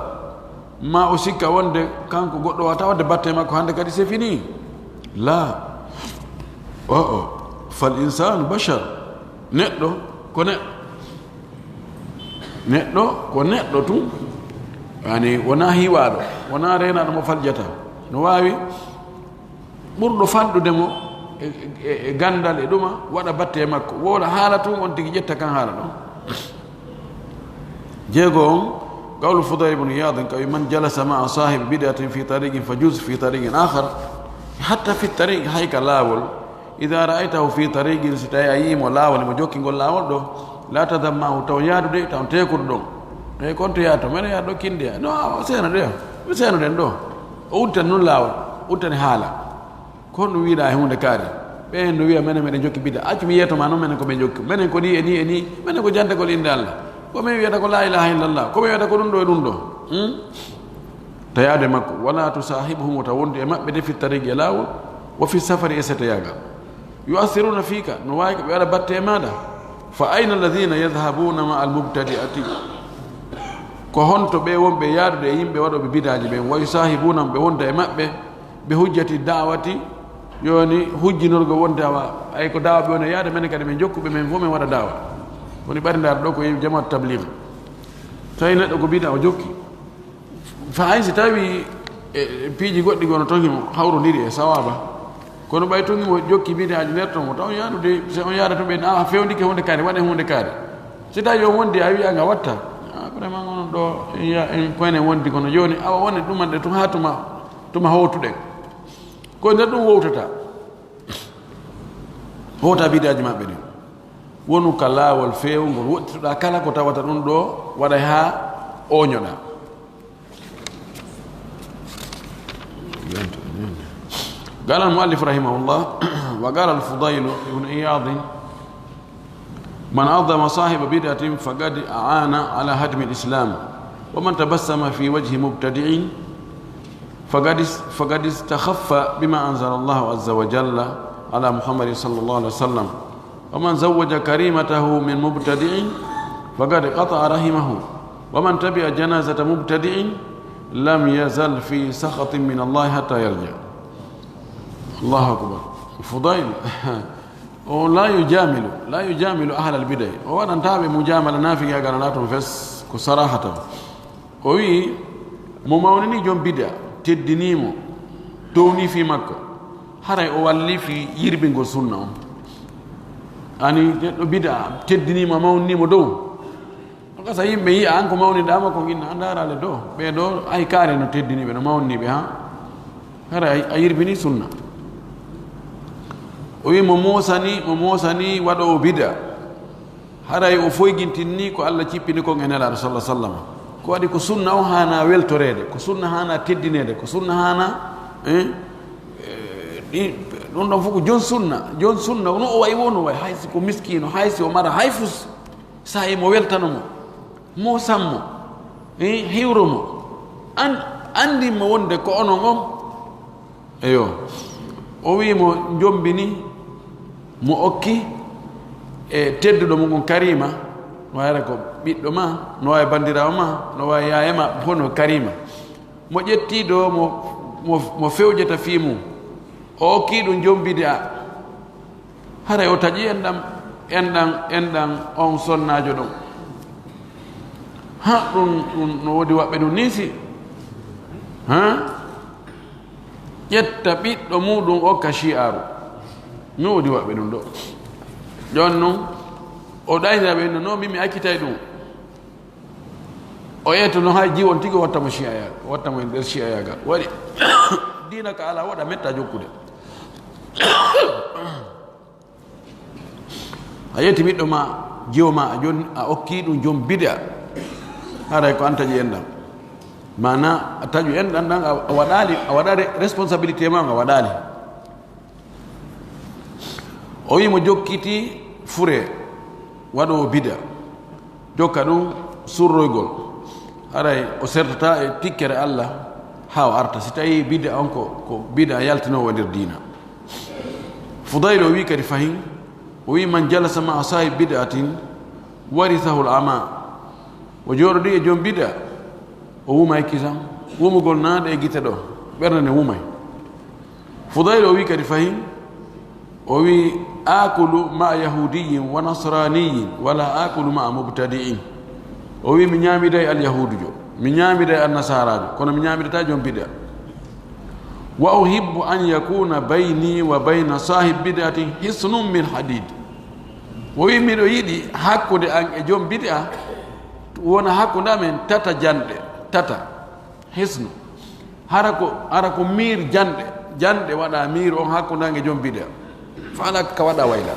Ma o sikka wonde kanko goɗɗo wata wadde batte makko hande kadi c'est fini. La. O, o. Fal insanu bashar. Neɗɗo ko neɗɗo. Neɗɗo ko neɗɗo tun. Yani wona hiwaaɗo, wona reenaaɗo mo faljata. No waawi ɓurɗo fanɗude mo e, e, e gandal e ɗuma, waɗa batte e makko. Wowla haala tun, on tigi ƴetta kan haala ɗon. Jeego on, qawlu Fudayl ibn Iyad, ka wi, "Man jalasa ma'a sahibi bid'atin fi tariqin fa juz fi tariqin akhar." Hatta fi tariq, hay ka laawol. Idha ra'aytahu fi tariqin, si tawi a yii mo laawol, mo jokki ngol laawol ɗo, la tadhhab ma'ahu, taw yaadude, taw teekude ɗon. Tawi kon to yaato, mene yaa ɗo kinde, no, o seena ɗo, mi seena ɗen ɗo. O udditani nun laawol, udditani haala. Ko honɗum wiɗa e huunde kaari? Ɓen no wi'a, "Menen meɗen jokki bid'a." Accu mi yeeto ma non, menen ko men jokki. Menen ko ni e ni e ni. Menen ko jantagol innde Allah. Ko men wi'ata ko la ilaha illallah. Ko men wi'ata ko ɗum ɗo e ɗum ɗo. Hmm? Tayaade makko. Wala tusahibuhum, wota wondu e maɓɓe de fi tariqi e laawol. Wa fi safari e seteyaagal. Yu'athiruna fika. No waawi ko ɓe waɗa batte e maaɗa. Fa ayna alladhina yadhhabuna ma al mubtadi'ati? Ko honto ɓe wonɓe yaadude e yimɓe waɗooɓe bidaaji ɓen? Wa yusahibuna, ɓe wonda e maɓɓe. Bi hujjati da'wati, yoni hujjinorgo wonde awa, ay ko da'wa ɓe woni yaade, men kadi men jokkuɓe, men fof men waɗa da'wa. Woni ɓari ndaar ɗo ko jamaat tabligh. Tawi neɗɗo ko bida o jokki. Fa hay si tawi, e, e piiji goɗɗi gono ton himo hawrondiri e sawaba. Kono ɓay tun himo jokki bidaaji nder ton, taw yaadude, si on yaada to ɓen, a fewndike hunde kaari, waɗe hunde kaari. Si tawi on wondi a wi'a nga watta. A, vraiment onon ɗo, en ya-, en koyne wondi kono joni, awa woni ɗumande tun haa tuma. Tuma hootuɗen. Ko nder ɗum wowtata. Howta bidaaji maɓɓe ɗin. Wonu ka laawol feewngol, woɗɗitoɗaa kala ko tawata ɗum ɗo waɗay haa ooñoɗaa. قال المؤلف رحمه الله: وقال الفضيل بن عياض: من عظم صاحب بدعة فقد أعان على هدم الإسلام، ومن تبسم في وجه مبتدع فقد، فقد استخف بما أنزل الله عز وجل على محمد صلى الله عليه وسلم، ومن زوج كريمته من مبتدع فقد قطع رحمه، ومن تبع جنازة مبتدع لم يزل في سخط من الله حتى يرجع. الله أكبر. Fudayl. O la yujamilu, la yujamilu ahlal bidai. O waɗantaa ɓe mujamala naafiqi a gananaa tun fes, ko sarahatan. O wi'i, mo mawnini jom bid'a, teddinii mo, townii fii makko, haray o wallii fii yirbingol sunna on. Ani neɗɗo bida teddiniima, mawniniimo dow. Kasa yimɓe yi'a an ko mawninɗaa ma kon, inna a ndaara le dow. Ɓee ɗoo, ay kaare no teddini ɓe, no mawni ɓe, ha? Hara a, a yirbini sunna. O wi mo moosani, mo moosani waɗoowo bida. Haray o foygintinni ko Alla cippini kon e Nelaaɗo, sallallahu alaihi wasallam. Ko waɗi ko sunna o haana weltoreede, ko sunna haana teddineede, ko sunna haana, eh, eh, ɗi-, ɗum ɗon fof ko jon sunna. Jon sunna, no o wayi woo no wayi, hay si ko miskiino, hay si o mara, hay fus, saa'i mo weltano mo, mo sammo, eh, hiwro mo, an-, anndin mo wonde ko onon on. Eyo, o wi'i mo njombini, mo okki e tedduɗo mum on Kariima, no waawi ko ɓiɗɗo ma, no waawi banndiraawo ma, no waawi yaaya ma, hono Kariima. Mo ƴetti ɗo, mo, mo, mo fewjata fii mum, o okki ɗum njombidi a. Haray o taƴi enɗam, enɗam, enɗam on sonnaajo ɗon. Ha, ɗum, ɗum no woodi waɓɓe ɗum nii si. Ha? Ƴetta ɓiɗɗo muuɗum okka shi'aaru. No woodi waɓɓe ɗum ɗo. Jooni non, o ɗaynira ɓe, no, no, min mi accitay ɗum. O ƴetta non hay jiwon tigi watta mo shi'aya-, watta mo e nder shi'ayaagal. Waɗi diina ka alaa waɗa metta jokkude. A ƴetti ɓiɗɗo ma, jiwo ma, a jon-, a okki ɗum jom bid'a. Haray ko an taƴi enɗam. Maana a taƴu enɗam ɗam, a, a waɗaali, a waɗaali responsabilité ma, a waɗaali. O wi'i mo jokkiti fure waɗoowo bid'a. Jokka ɗum surroygol. Haray o sertata e tikkere Alla haa o arta. Si tawi bid'a on ko, ko bid'a yaltinoowo nder diina. Fudayl o wi'i kadi fahin, o wi'i, "Man jalasa ma'a sahib bid'atin warithahu al-ama." O jooɗodii e jom bid'a, o wumay kisan. Wumugol naade e gite ɗo, ɓernde nden wumay. Fudayl o wi'i kadi fahin, o wi'i, "Akulu ma'a yahudiyyin wa nasraniyyin, wala akulu ma'a mubtadi'in." O wi'i, "Mi ñaamiday al-yahuudujo, mi ñaamiday an-nasaaraajo, kono mi ñaamidataa jom bid'a." "Wa uhibbu an yakuna bayni wa bayna sahib bid'atin hisnun min hadid." O wi'i, "Miɗo yiɗi hakkunde an e jom bid'a wona hakkunde amen tata janɗe, tata hisnu. Hara ko, hara ko miir janɗe, janɗe waɗa miir on hakkunde an e jom bid'a. Fa ala ka waɗa wayla."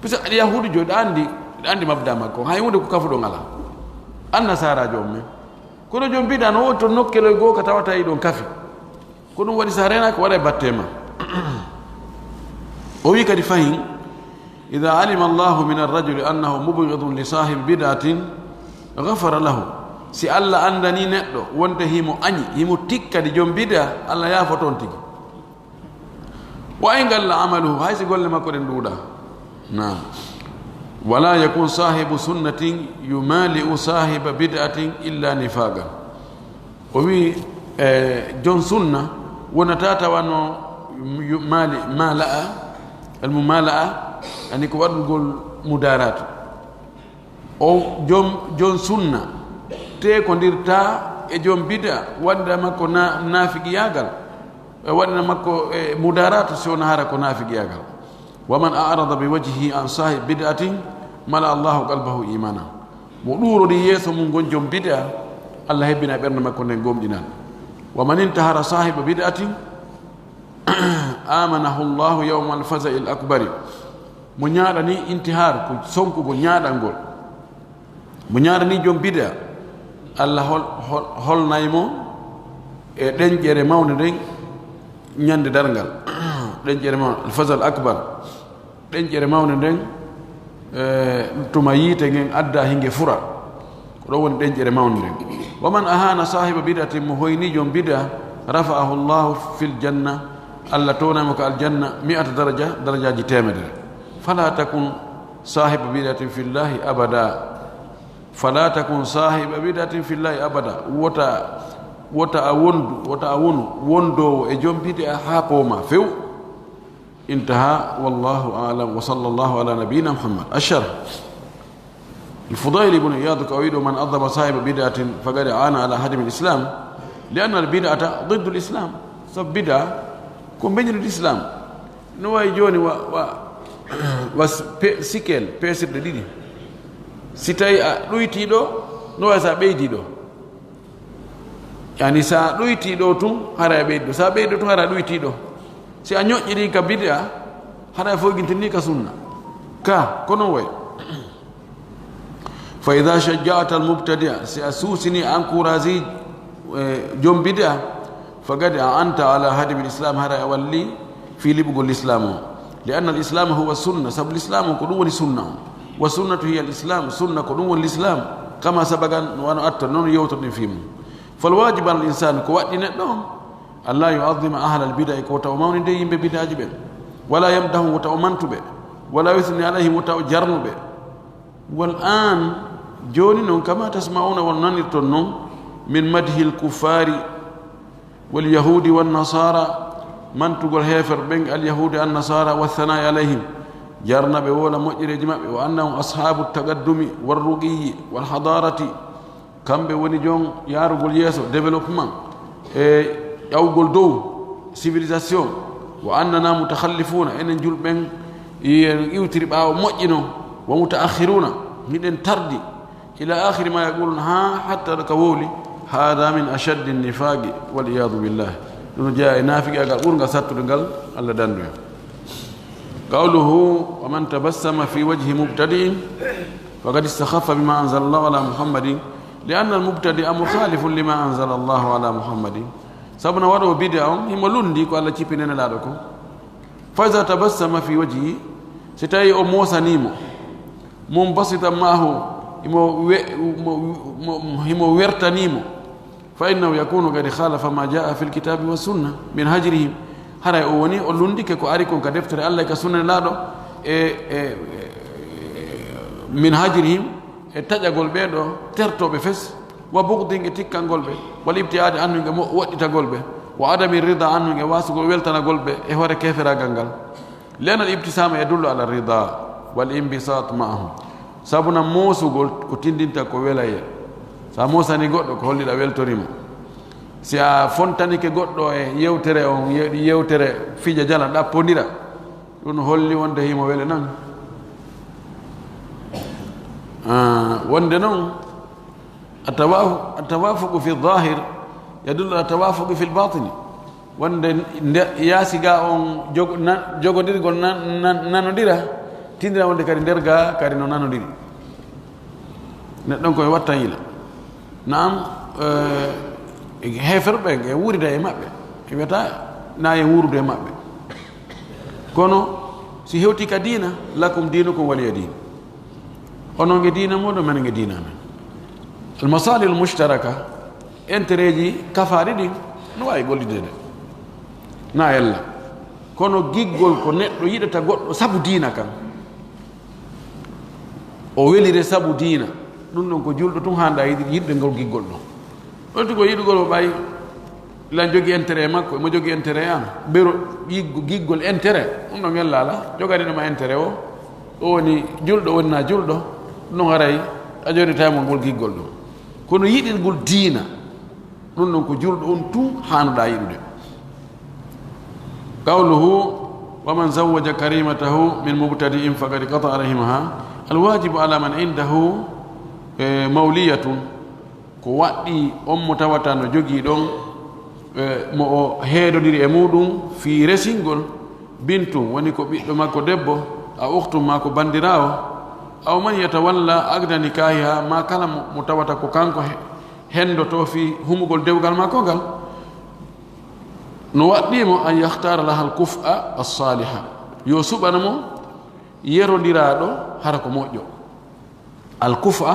Parce que yahuudujo, ɗa andi, ɗa andi mabda makko, hay hunde ko kafuɗon alaa. Annasaaraajo on men. Kono jom bid'a no woni to nokkeloy goo ka tawata e ɗon kafi. Ko ɗum waɗi, si a reenaaki, waɗay batte ma. O wi'i kadi fahin, "Idha alima Allahu min ar-rajuli annahu mubghidun li sahibi bid'atin, ghafara lahu." Si Alla andani neɗɗo wonde himo añi, himo tikkadi jom bid'a, Alla yaafoto on tigi. "Wa in qalla amaluhu," hay si golle makko ɗen ɗuuɗa. Naam. "Wala yakun sahibu sunnatin yumali'u sahiba bid'atin illa nifaqan." O wi'i, e, jon sunna wonata tawano yu-, mali-, mala'a, al-mumala'a, ani ko waɗugol mudaratu. O jom, jon sunna teekondirta e jom bid'a, waɗira makko na-, naafigiyaagal, e waɗira makko, e, mudaratu si wona hara ko naafigiyaagal. "Wa man a'rada bi wajhihi an sahib bid'atin, mala Allahu qalbahu imana." Mo ɗuurori yeeso mum ngon jom bid'a, Allah hebbina ɓernde makko nden gomɗinal. "Wa man intahara sahiba bid'atin, amanahu Allahu yawmal faza'il akbari." Mo ñaaɗani intihar, ko sonkugol, ñaaɗangol. Mo ñaaɗani jom bid'a, Allah hol-, hol-, holnay mo e ɗenƴere mawnde nden ñande darngal. Ɗenƴere mawnde, al faza'il akbar. Ɗenƴere mawnde nden, eh, tuma yiite ngen adda hinge fura. Ko ɗon woni ɗenƴere mawnde nden. "Wa man ahana sahiba bid'atin," mo hoyni jom bid'a, "rafa'ahu Allahu fil janna," Allah townay mo ka aljanna, "mi'ata daraja," darajaaji teemedere. "Fala takun sahiba bid'atin fillahi abada." "Fala takun sahiba bid'atin fillahi abada." Wota, wota a wondu, wota a wonu wondoowo e jom bid'a haa poomaa few. Intaha, wallahu a'lam, wa sallallahu ala nabiyyina Muhammad. Ash-sharh. Al-Fudayl ibn Iyad ko o wi'i ɗo, "Man adhama sahiba bid'atin faqad aana ala hadmi al-islam, li anna al-bid'ata diddu al-islam." Sabu bid'a ko mbeñuɗo islam. No wayi jooni wa, wa, Was pe-, sikel, peesirɗe ɗiɗi. Si tawi a ɗuytii ɗo, no wayi so a ɓeydii ɗo. Yani, so a ɗuytii ɗo tun, hara a ɓeydi ɗo. So a ɓeydi ɗo tun, hara a ɗuytii ɗo. Si a ñoƴƴirii ka bid'a, hara a foygintinii ka sunna. Ka, ko non wayi. Fa idha shajja'ta al-mubtadi'a, si a suusini, encouragii, eh, jom bid'a, faqad a'anta ala hadmi al-islam, hara a walli fii liɓugol Lislaam on. Li anna al-islama huwa sunna, sabu Lislaam on ko ɗum woni sunna on. Wa sunnatu hiya al-islam, sunna ko ɗum woni Lislaam. Kama sabaqa, no wano arta non yewtoɗen fii mun. Fal wajibu ala al-insan, ko waɗɗi neɗɗo on, an la yu'azzima ahla al-bid'a, ko wota o mawninde yimɓe bid'aaji ɓen. Wala yamdahum, wota o mantu ɓe. Wala yuthni alayhim, wota o jarnu ɓe. Wal aan, jooni non, kama tasma'una, wano nanirton non, min madhil kuffaari wal yahuudi wan nasaara, mantugol heeferɓe ɓen, al yahuudi an nasaara, wa thanaa'i alayhim, jarna ɓe, wowla moƴƴereeji maɓɓe, wa annahum ashaabu taqaddumi war ruqiyyi wal hadaarati, kamɓe woni jon yaarugol yeeso, développement, e ƴawgol dow, civilisation, wa annana mutakhallifuuna, enen julɓe ɓen, en iwtiri ɓaawo moƴƴi non, wa mutaakhiruuna, hiɗen tardi, ila aakhiri ma yaquluuna, haa hatta ka wowli, haada min ashaddi nnifaaqi, wal iyaadu billah. Ɗum no jeyaa e naafiqiyaagal ɓurngal sattude ngal, Allah dandu en. Qawluhu, wa man tabassama fi wajhi mubtadi'in, faqad istakhaffa bima anzala Allahu ala Muhammadin, li anna al-mubtadi'a mukhalifun lima anzala Allahu ala Muhammadin. Sabu no waɗoowo bid'a on, himo lundi ko Allah cippini e Nelaaɗo kon. Fa iza tabassama fi wajhihi, si tawi o moosanii mo, munbasitan ma'ahu, himo we-, mo, mo, himo wertanii mo, fa innahu yakunu qad khalafa ma jaa fil kitabi wa sunna min hajrihim. Haray o woni o lundike ko ari kon ka deftere Allah e ka sunna Nelaaɗo, e, e, e, min hajrihim, e taƴagol ɓee ɗoo tertooɓe fes, wa bughdin, e tikkangol ɓe, wal ibti'aadi anhum, e mo-, woɗɗitagol ɓe, wa adami rida anhum, e waasugol weltanagol ɓe e hoore keeferaagal ngal. Li anna al ibtisaama yadullu ala rida wal inbisaat ma'ahum. Sabu na moosugol ko tindinta ko welayee. Si a moosanii goɗɗo, ko holli ɗa weltori mo. Si a fontanike goɗɗo e yewtere on, ye-, yewtere fija jala ɗappondira, ɗun holli wonde himo wele non. Ah, wonde non, atawa-, atawafuqu fi zahir yadullu ala tawafuqi fil batini. Wonde nde yaasi ga on jogo-, na-, jogodirgol na-, na-, nanodira, tindina wonde kadi nder ga kadi no nanodiri. Neɗɗon koye watta yila. Naam, eh, heeferɓe ɓen, e wuurida e maɓɓe. E wiyata, na e wuurude e maɓɓe. Kono, si hewti ka diina, lakum diinukum waliya diin. Onon e diina moɗon, menen e diina amen. Al masalihul mushtaraka, intérêtji kafaaɗi ɗin, no waawi gollidede. Na ella. Kono giggol ko neɗɗo yiɗata goɗɗo sabu diina kan. O welire sabu diina. Ɗun ɗon ko julɗo tun haanda yiɗ-, yiɗde ngol giggol ɗon. On tigi ko yiɗugol mo ɓay, lan jogi intérêt e makko, emo jogi intérêt e an. Bero yiggo-, giggol intérêt, ɗun ɗon ella alaa. Joganino ma intérêt o, o woni julɗo, woni na julɗo, ɗun ɗon haray a jonnitaay mo ngol giggol ɗon. Kono yiɗirgol diina, ɗun ɗon ko julɗo on tun haanuɗaa yiɗude. Qawluhu, "Wa man zawwaja karimatahu min mubtadi'in faqad qata'a rahimaha." Al wajibu ala man indahu, eh, mawliyatun, ko waɗɗii on mo tawata no jogii ɗon, eh, mo o heedodiri e muɗum fii resingol, bintun, woni ko ɓiɗɗo makko debbo, aw ukhtun, maa ko bandiraawo, aw man yatawalla aqda nikahiha, maa kala mo, mo tawata ko kanko he-, hendotoo fii humugol dewgal makko ngal. No waɗɗii mo an yakhtaara laha al-kuf'a as-saaliha, yo suɓana mo yerondiraaɗo hara ko moƴƴo. Al-kuf'a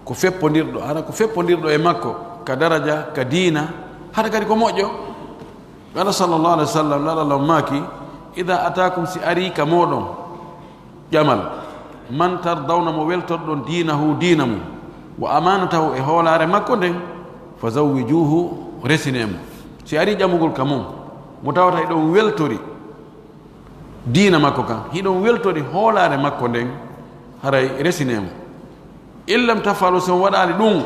ko feppondirɗo, hara ko feppondirɗo e makko ka daraja, ka diina, hara kadi ko moƴƴo. Qala sallallahu alaihi wasallam, Nulaaɗo Allah maaki, "Idha ataakum, si arii ka mooɗon, ƴamal, man tardawna, mo weltorɗon, diinahu, diina mum, wa amaanatahu, e hoolaare makko nden, fa zawwijuuhu, resinee mo." Si arii ƴamugol ka mum, mo tawata hiɗon weltori diina makko kan, hiɗon weltori hoolaare makko nden, haray resinee mo. In lam taf'alu, si on waɗaali ɗun,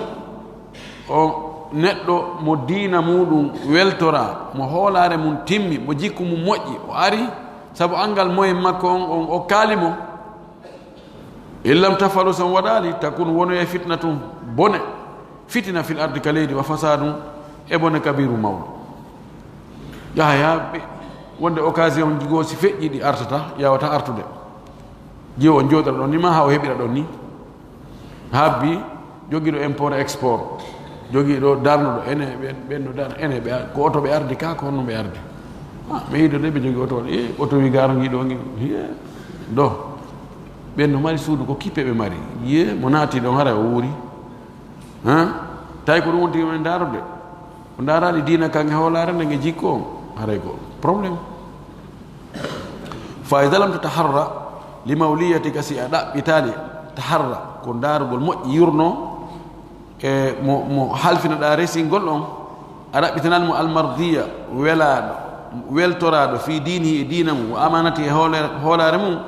o neɗɗo mo diina muɗum weltoraa, mo hoolaare mum timmi, mo jikku mum moƴƴi, o ari, Sabu anngal moyen makko on, on okkaali mo. In lam tafalu, so on waɗaali, takun, wonoyay fitnatun, bone, fitina, fil ardi, ka leydi, wa fasadun, e bone kabiru mawɗo. Yaha, yaha, ɓe, wonde occasion ji goo si feƴƴi ɗi artata, yawata artude. Jiwo on jooɗora ɗon ni, ma haa o heɓira ɗon ni. Habbi jogiiɗo import export, jogiiɗo darnuɗo ene, ɓen, ɓen no darna ene, ɓe, ko oto ɓe ardi ka, ko honno ɓe ardi? Ah, ɓe yiido de ɓe jogii oto, e, oto wi gaaro ngi ɗo ngi, hiye, do. Ɓen no mari suudu, ko kippe ɓe mari. Ye, mo naati ɗon, haray o wuuri. Ha? Tawi ko ɗum wonti men daarude. O ndaaraali diina kan e hoolaare nde nge jikko on. Haray ko problème. Fa idha lam tataharra li mawliyatika, si a ɗaɓɓitaali, taharra, ko ndaarugol moƴƴi yurno, e mo, mo halfinoɗaa resingol on, a ɗaɓɓitanaali mo almardiya, welaaɗo, weltoraaɗo, fi diinihi, e diina mum, wa amaanati, e hoole-, hoolaare mum,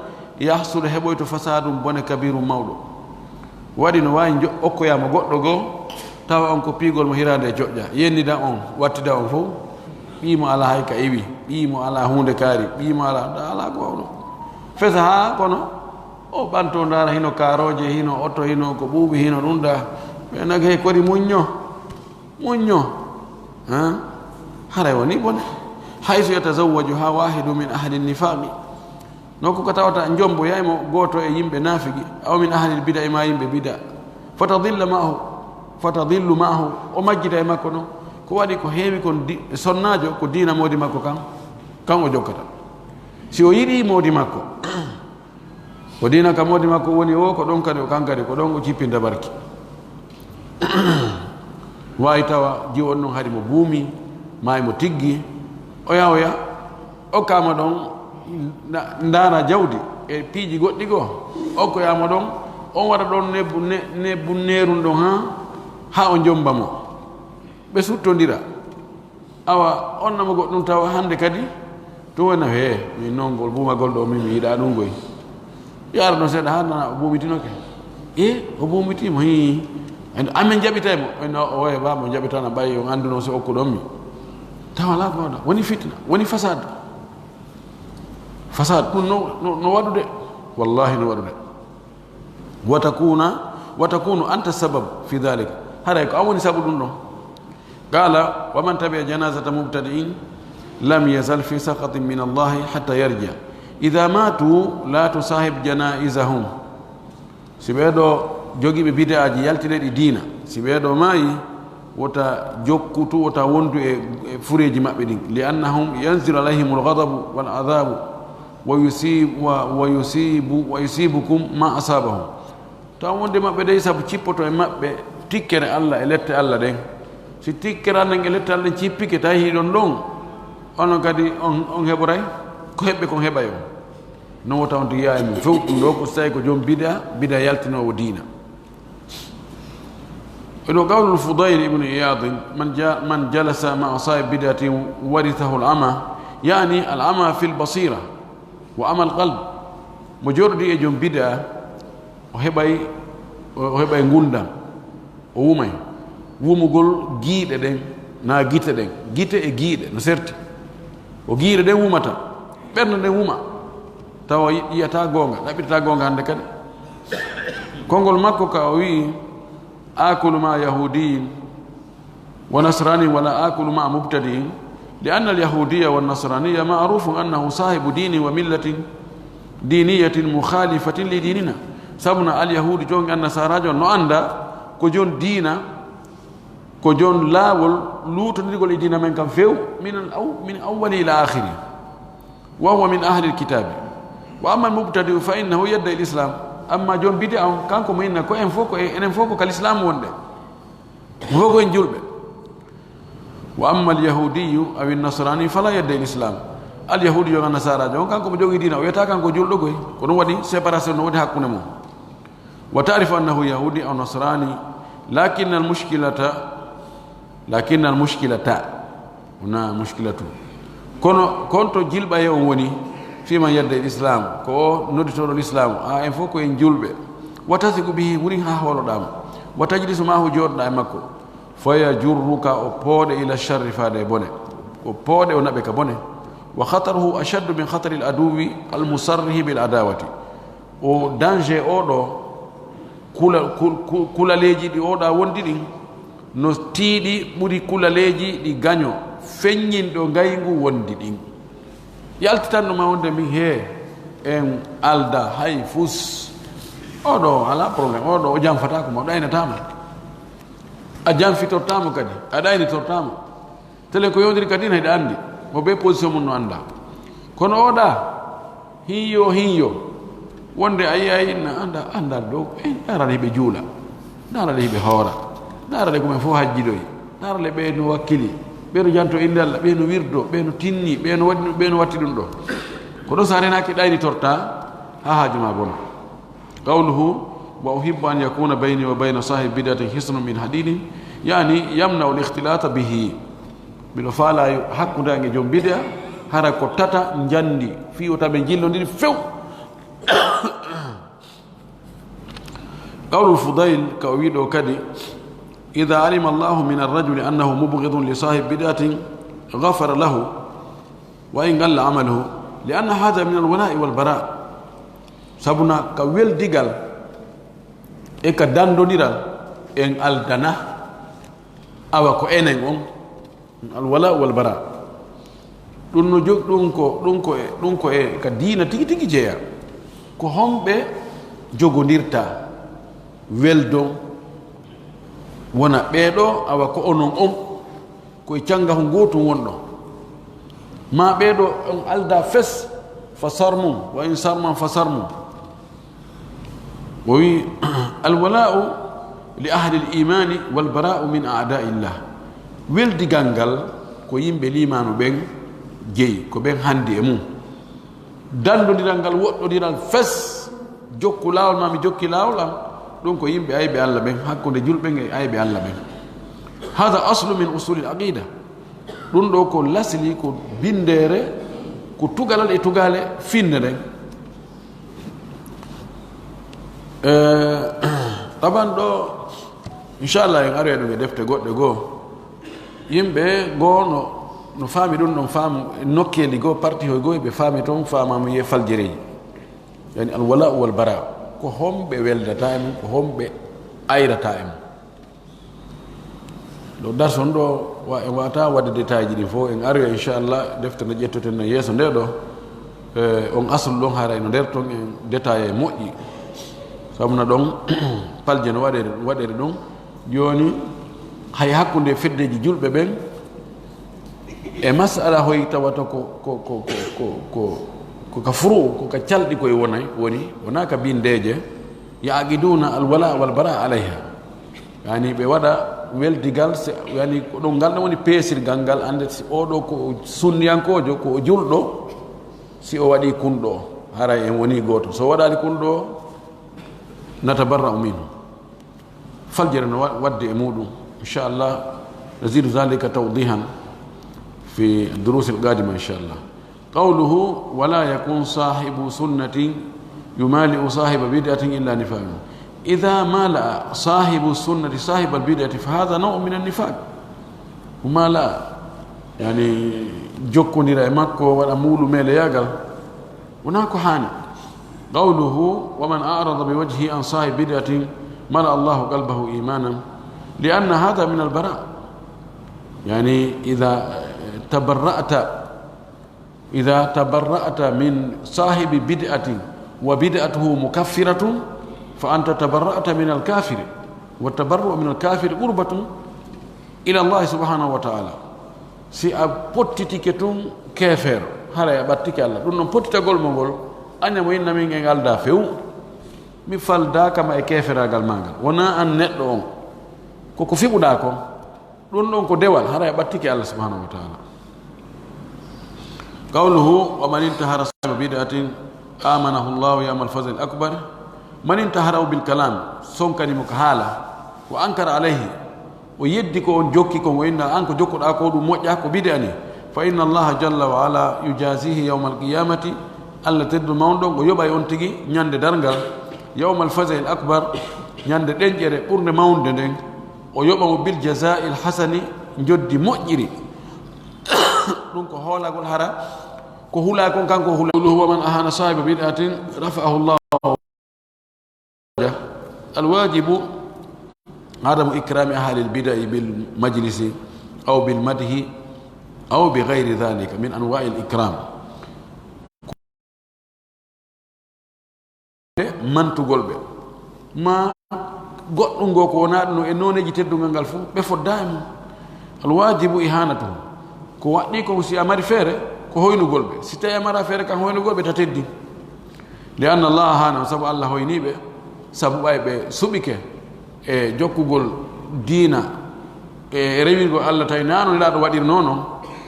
yahsul, heɓoyto fasadun, bone, kabirun, mawɗo. Waɗi no waawi njo-, okkoyaa mo goɗɗo goo, tawa on ko piigol mo hiraande e coƴƴa, yennida on, wattida on fow. Ɓii mo alaa hay ka iwi, ɓii mo alaa huunde kaari, ɓii mo alaa, da alaa ko wawno. Fesa haa kono, o ɓanto ndaara hino kaarooje, hino oto, hino ko ɓuuɓi, hino ɗum da. Ɓe nag hey kori muñño, muñño. Ha? Haray woni bone. Haysu yatazawwaju ha wahidu min ahli nifaqi. Nokku ko tawata njomboyay mo gooto e yimɓe naafigi, aw min ahlil bida'i, ma yimɓe bida. Fatadilla ma'ahu, fatadillu ma'ahu, o majjita e makko non. Ko waɗi ko heewi kon di-, sonnaajo ko diina moodi makko kan, kan o jokkata. Si o yiɗi moodi makko, ko diina ka moodi makko woni o, ko ɗon kadi o kan kadi, ko ɗon o jippinta barki. Waawi tawa jiwo on non hari mo buumi, maa mo tiggi, oya oya, okkaama ɗon na-, ndaara jawdi e piiji goɗɗi goo, okkoyaama ɗon, on waɗa ɗon nebbu ne-, nebbun neerun ɗon haa, haa o jomba mo. Ɓe suttondira. Awa, on namo goɗɗum tawa hannde kadi, tun wona, "Hee, min non ngol buumagol ɗoo, min mi yiɗaa ɗum goy." Yaara ɗon seeɗa, haa nana o buumitinoke. "E, o buumitiima, hii." En, amen jaɓitay mo. En, "O, o, e, ba, mo jaɓitana, ɓay on anndu non si okkuɗon mi." Tawa alaa ko waɗa. Woni fitna, woni fasad. Fasad, ɗum no, no, no waɗude. Wallahi no waɗude. Wa takuna, wa takunu anta sabab fi dhalik. Haray ko an woni sabu ɗum ɗon. Qala, wa man tabi'a janazata mubtadi'in lam yazal fi sakhatin min Allahi hatta yarji'. Idha matu la tusahib janaizahum. Si ɓee ɗoo jogiiɓe bid'aaji yaltine ɗi diina, si ɓee ɗoo maayi, wota jokkutu, wota wondu e, e fureeji maɓɓe ɗin. Li annahum yanzilu alayhimul ghadabu wal adhabu wa yusib-, wa, wa yusibu, wa yusibukum ma asabahum. Taw wonde maɓɓe dey sabu cippoto e maɓɓe tikkere Alla e lette Alla ɗen. Si tikkere Alla e lette Alla ɗen cippike, tawi hiɗon ɗon, onon kadi on, on heɓoray ko heɓɓe kon heɓay on. Non wota on tigi yaha e mum few. Ɗum ɗoo ko si tawi ko joom bida, bida yaltinoowo diina. E ɗo qawlul Fudayl ibn Iyad, man ja-, man jalasa ma'a sahib bid'atin warithahu al-ama, yani al-ama fil basira wa ama al-qalb. Mo jooɗodii e joom bida, o heɓay, o heɓay ngurndan, o wumay. Wumugol giiɗe ɗen, naa gite ɗen, gite e giiɗe, no serti. Ko giiɗe ɗen wumata, ɓernde nden wuma, tawa yi-, yi'ataa goonga, ɗaɓɓitataa goonga hannde kadi. Konngol makko ka o wi'i, "Akulu ma yahudiyin wa nasraniyin wala akulu ma mubtadi'in, li anna al yahudiya wa nasraniya ma'rufun annahu sahibu dinin wa millatin diniyatin mukhalifatin li dinina." Sabu na al yahudu jon e annasaraajo no annda ko jon diina, ko jon laawol luutondirgol e diina men kan few, min al aw-, min awwali ila akhiri. Wa huwa min ahli al kitabi. Wa amma al mubtadi'u fa innahu yadda'i al islam. Amma jon bid'a on, kanko mo inna ko en fof ko e, enen fof ko ka lislaam wonde. Mo fof ko en julɓe. Wa amma al yahudiyyu aw an nasrani fala yadda'i al islam. Al yahudi jon annasaraajo on, kanko mo jogii diina, o wiyata kanko julɗo koy. Ko ɗum waɗi séparation no woni hakkunde mum. Wa ta'rifu annahu yahudi aw nasrani, lakinna al mushkilata, lakinna al mushkilata, wona mushkilatu. Kono, kon to jilɓaye on woni, fi man yadda al islam, ko o nodditooɗo lislaam, a en fof ko en julɓe. Wa tasiqu bihi, wurin haa hooloɗaa mo. Wa tajlisu maahu, jooɗoɗaa e makko. Fa yajurruka, o pooɗe ila sharri, faade e bone. O pooɗe, o naɓe ka bone. وخطره أشد من خطر العدو المصرح بالعداوة. O danger oo ɗoo, kula-, kul-, kul-, kulaleeji ɗi oo ɗaa wondi ɗin, no tiiɗi ɓuri kulaleeji ɗi gaño feññinɗo ngayngu wondi ɗin. Yaltitanno ma wonde min hee en alda hay fus. Oo ɗoo alaa problème, oo ɗoo o janfataako ma, o ɗaynataa ma. A janfitortaa mo kadi, a ɗaynitortaa mo. Tele ko yewndiri kadi hiɗa anndi. Mo be position mun no annda. Kono oo ɗaa, hinyo, hinyo. Wonde a yi'ay na annda, annda dow, eh, ndaara ɗe hiɓe juula. Ndaara ɗe hiɓe hoora. Ndaara ɗe ko men fof hajjidoyi. Ndaara ɗe ɓe no wakkili. Ɓe no janto innde Allah, ɓe no wirdo, ɓe no tinni, ɓe no waɗi, ɓe no watti ɗum ɗoo. Ko ɗoo so a renaaki ɗaynitortaa, haa haaju maa bona. قوله: "وأحب أن يكون بيني وبين صاحب بدعة حصن من حديد"، يعني يمنع الاختلاط به. Miɗo faalaa hakkunde an e jom bid'a, hara ko tata njandi, fii wota ɓe njillondiri few. قول الفضيل, ka o wi'i ɗoo kadi: "إذا علم الله من الرجل أنه مبغض لصاحب بدعة غفر له وإن قل عمله، لأن هذا من الولاء والبراء." Sabuna ka weldigal e ka dandondiral en aldana, awa ko enen on, alwala wal bara. Ɗum no jog-, ɗum ko, ɗum ko e, ɗum ko e ka diina tigi tigi jeya. Ko homɓe jogondirta weldon wona ɓee ɗoo, awa ko onon on? Ko e canngahu ngootun wonɗon. Maa ɓee ɗoo on aldaa fes, fa sarmun, wa in sarman fa sarmun. O wi'i, "Alwala'u li ahlil imani wal bara'u min a'da'illah." Weldigal ngal ko yimɓe liimaanu ɓen jeyi, ko ɓen handi e mum. Dandondiral ngal, woɗɗondiral fes, jokku laawol maa mi jokki laawol am, ɗum ko yimɓe ayɓe Allah ɓen, hakkunde julɓe ɓen e ayɓe Allah ɓen. Hada aslu min usulil aqida. Ɗum ɗoo ko lasli, ko binndeere, ko tugalal e tugaale finnde nden. Eh, taban ɗoo, inchallah, en aroya ɗum e defte goɗɗe goo. Yimɓe goo no, no faami ɗum ɗon faamu, e nokkeeli goo, parti hoy goo, ɓe faami toon faamaamu ye faljereeji. Yani, alwala wal bara. Ko homɓe weldataa e mum, ko homɓe ayrataa e mum. Ɗo darson ɗo, wa-, en wata wadde détail ji ɗin fof. En aroya, inchallah, defte nde ƴettoten no yeeso nde ɗo. Eh, on aslu ɗon, hara eno nder ton, en détail e moƴƴi. Sabu na ɗon, palje no waɗere, waɗere ɗum. Jooni, hay hakkunde feddeji julɓe ɓen, e masala hoy tawata ko, ko, ko ka furu, ko ka calɗi koye wonay, woni, wona ka bindeje, yaqiduna alwala wal bara alayha. Yani, ɓe waɗa weldigal, se, yani, ko ɗum ngal ɗon woni peesirgal ngal, annde si oo ɗoo ko o sunniyankoojo, ko o julɗo, si o waɗi kun ɗoo, haray en woni gooto. So o waɗaali kun ɗoo, natabarra'u minhu. Faljere no wa-, wadde e muɗum. Inchallah, nazidu dhalika tawdihan fi durus al qadima, inchallah. Qawluhu, "Wala yakun sahibu sunnatin yumali'u sahiba bid'atin illa nifaqan." Idha mala'a sahibu sunnati sahiba al bid'ati, fa hadha naw'un min an nifaq. Mumala'a, yani, jokkondira e makko, waɗa muulu meleyagal, wona ko haani. Qawluhu, "Wa man a'rada bi wajhi an sahibi bid'atin, mala'a Allahu qalbahu imanan." Li anna hadha min al bara. Yani, idha tabarra'ta Idha tabarra'ta min sahibi bid'atin wa bid'atuhu mukaffiratun, fa anta tabarra'ta min al-kafiri, wa tabarru'u min al-kafiri qurbatun ila Allah subhanahu wa ta'ala. Si a pottitike tun keefeero, haray a ɓattike Allah. Ɗum non pottitagol mo ngol, aña mo inna min en aldaa few. Mi faldaaka ma e keeferaagal maa ngal. Wonaa an neɗɗo on. Ko ko fiɓuɗaa kon. Ɗun ɗon ko dewal, haray a ɓattike Allah subhanahu wa ta'ala. Qawluhu, "Wa man intahara sahiba bid'atin amanahu Allahu yawmal faza'il akbar." Man intaharahu bil kalam, sonkani mo ka haala, wa ankara alayhi, o yeddi ko on jokki kon, o inna an ko jokkuɗaa ko ɗum moƴƴa, ko bid'a ni, fa inna Allaha jalla wa ala yujazihi yawmal qiyamati, Allah teddu mawɗo on, o yoɓay on tigi ñande darngal, yawmal faza'il akbar, ñande ɗenƴere ɓurnde mawnude nden. O yoɓa mo bil jazaa'il hasani, njoddi moƴƴiri. Ɗum ko hoolagol hara Ko hulaa kon, kanko o hulaa. قوله: ومن أهان صاحب بدعة رفعه الله. الواجب عدم إكرام أهل البدع بالمجلس أو بالمدح أو بغير ذلك من أنواع الإكرام. Mantugol ɓe, maa goɗɗungol ko wonaa ɗun e nooneeji teddungal ngal fow, ɓe foddaa e mun. Al waajibu ihaanatuhum. Ko waɗɗii kon, si a mari feere, ko hoynugol ɓe. Si tawii a maraa feere kan hoynugol ɓe, ta teddin. Li anna Allaha haanahum, sabu Alla hoynii ɓe, sabu ɓay ɓe suɓike e jokkugol diina, e rewirgol Alla, tawi naa no Nelaaɗo waɗirnoo non,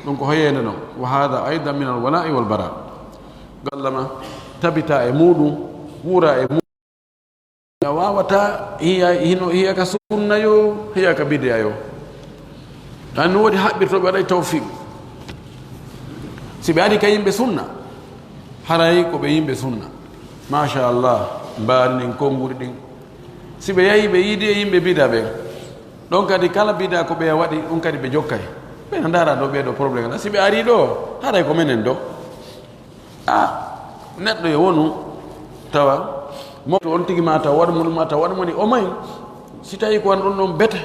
ɗun ko hoyeende non. Wa haadha aydan min al walaa'i wal baraa. Gallama tabita e muuɗun, wuura e muuɗun. A waawataa hiya, hino hiya ka sunna yo, hiya ka bidi'a yo. Tan no woodi haɓɓirtooɓe waɗay tawfiq. Si ɓe ari ka yimɓe sunna, haray ko ɓe yimɓe sunna. Masha Allah, mbaari ndin, konnguri ɗin. Si ɓe yahi ɓe yiidi e yimɓe bida ɓen, ɗon kadi kala bida ko ɓe waɗi, ɗun kadi ɓe jokkay. Ɓe na ndaara ɗo ɓee ɗo problème la. Si ɓe ari ɗo, haray ko menen ɗo. A, neɗɗo yo wonu tawa, mo on tigi ma taw waɗu mun, ma taw waɗu mun, o may. Si tawi ko won ɗun ɗon bete,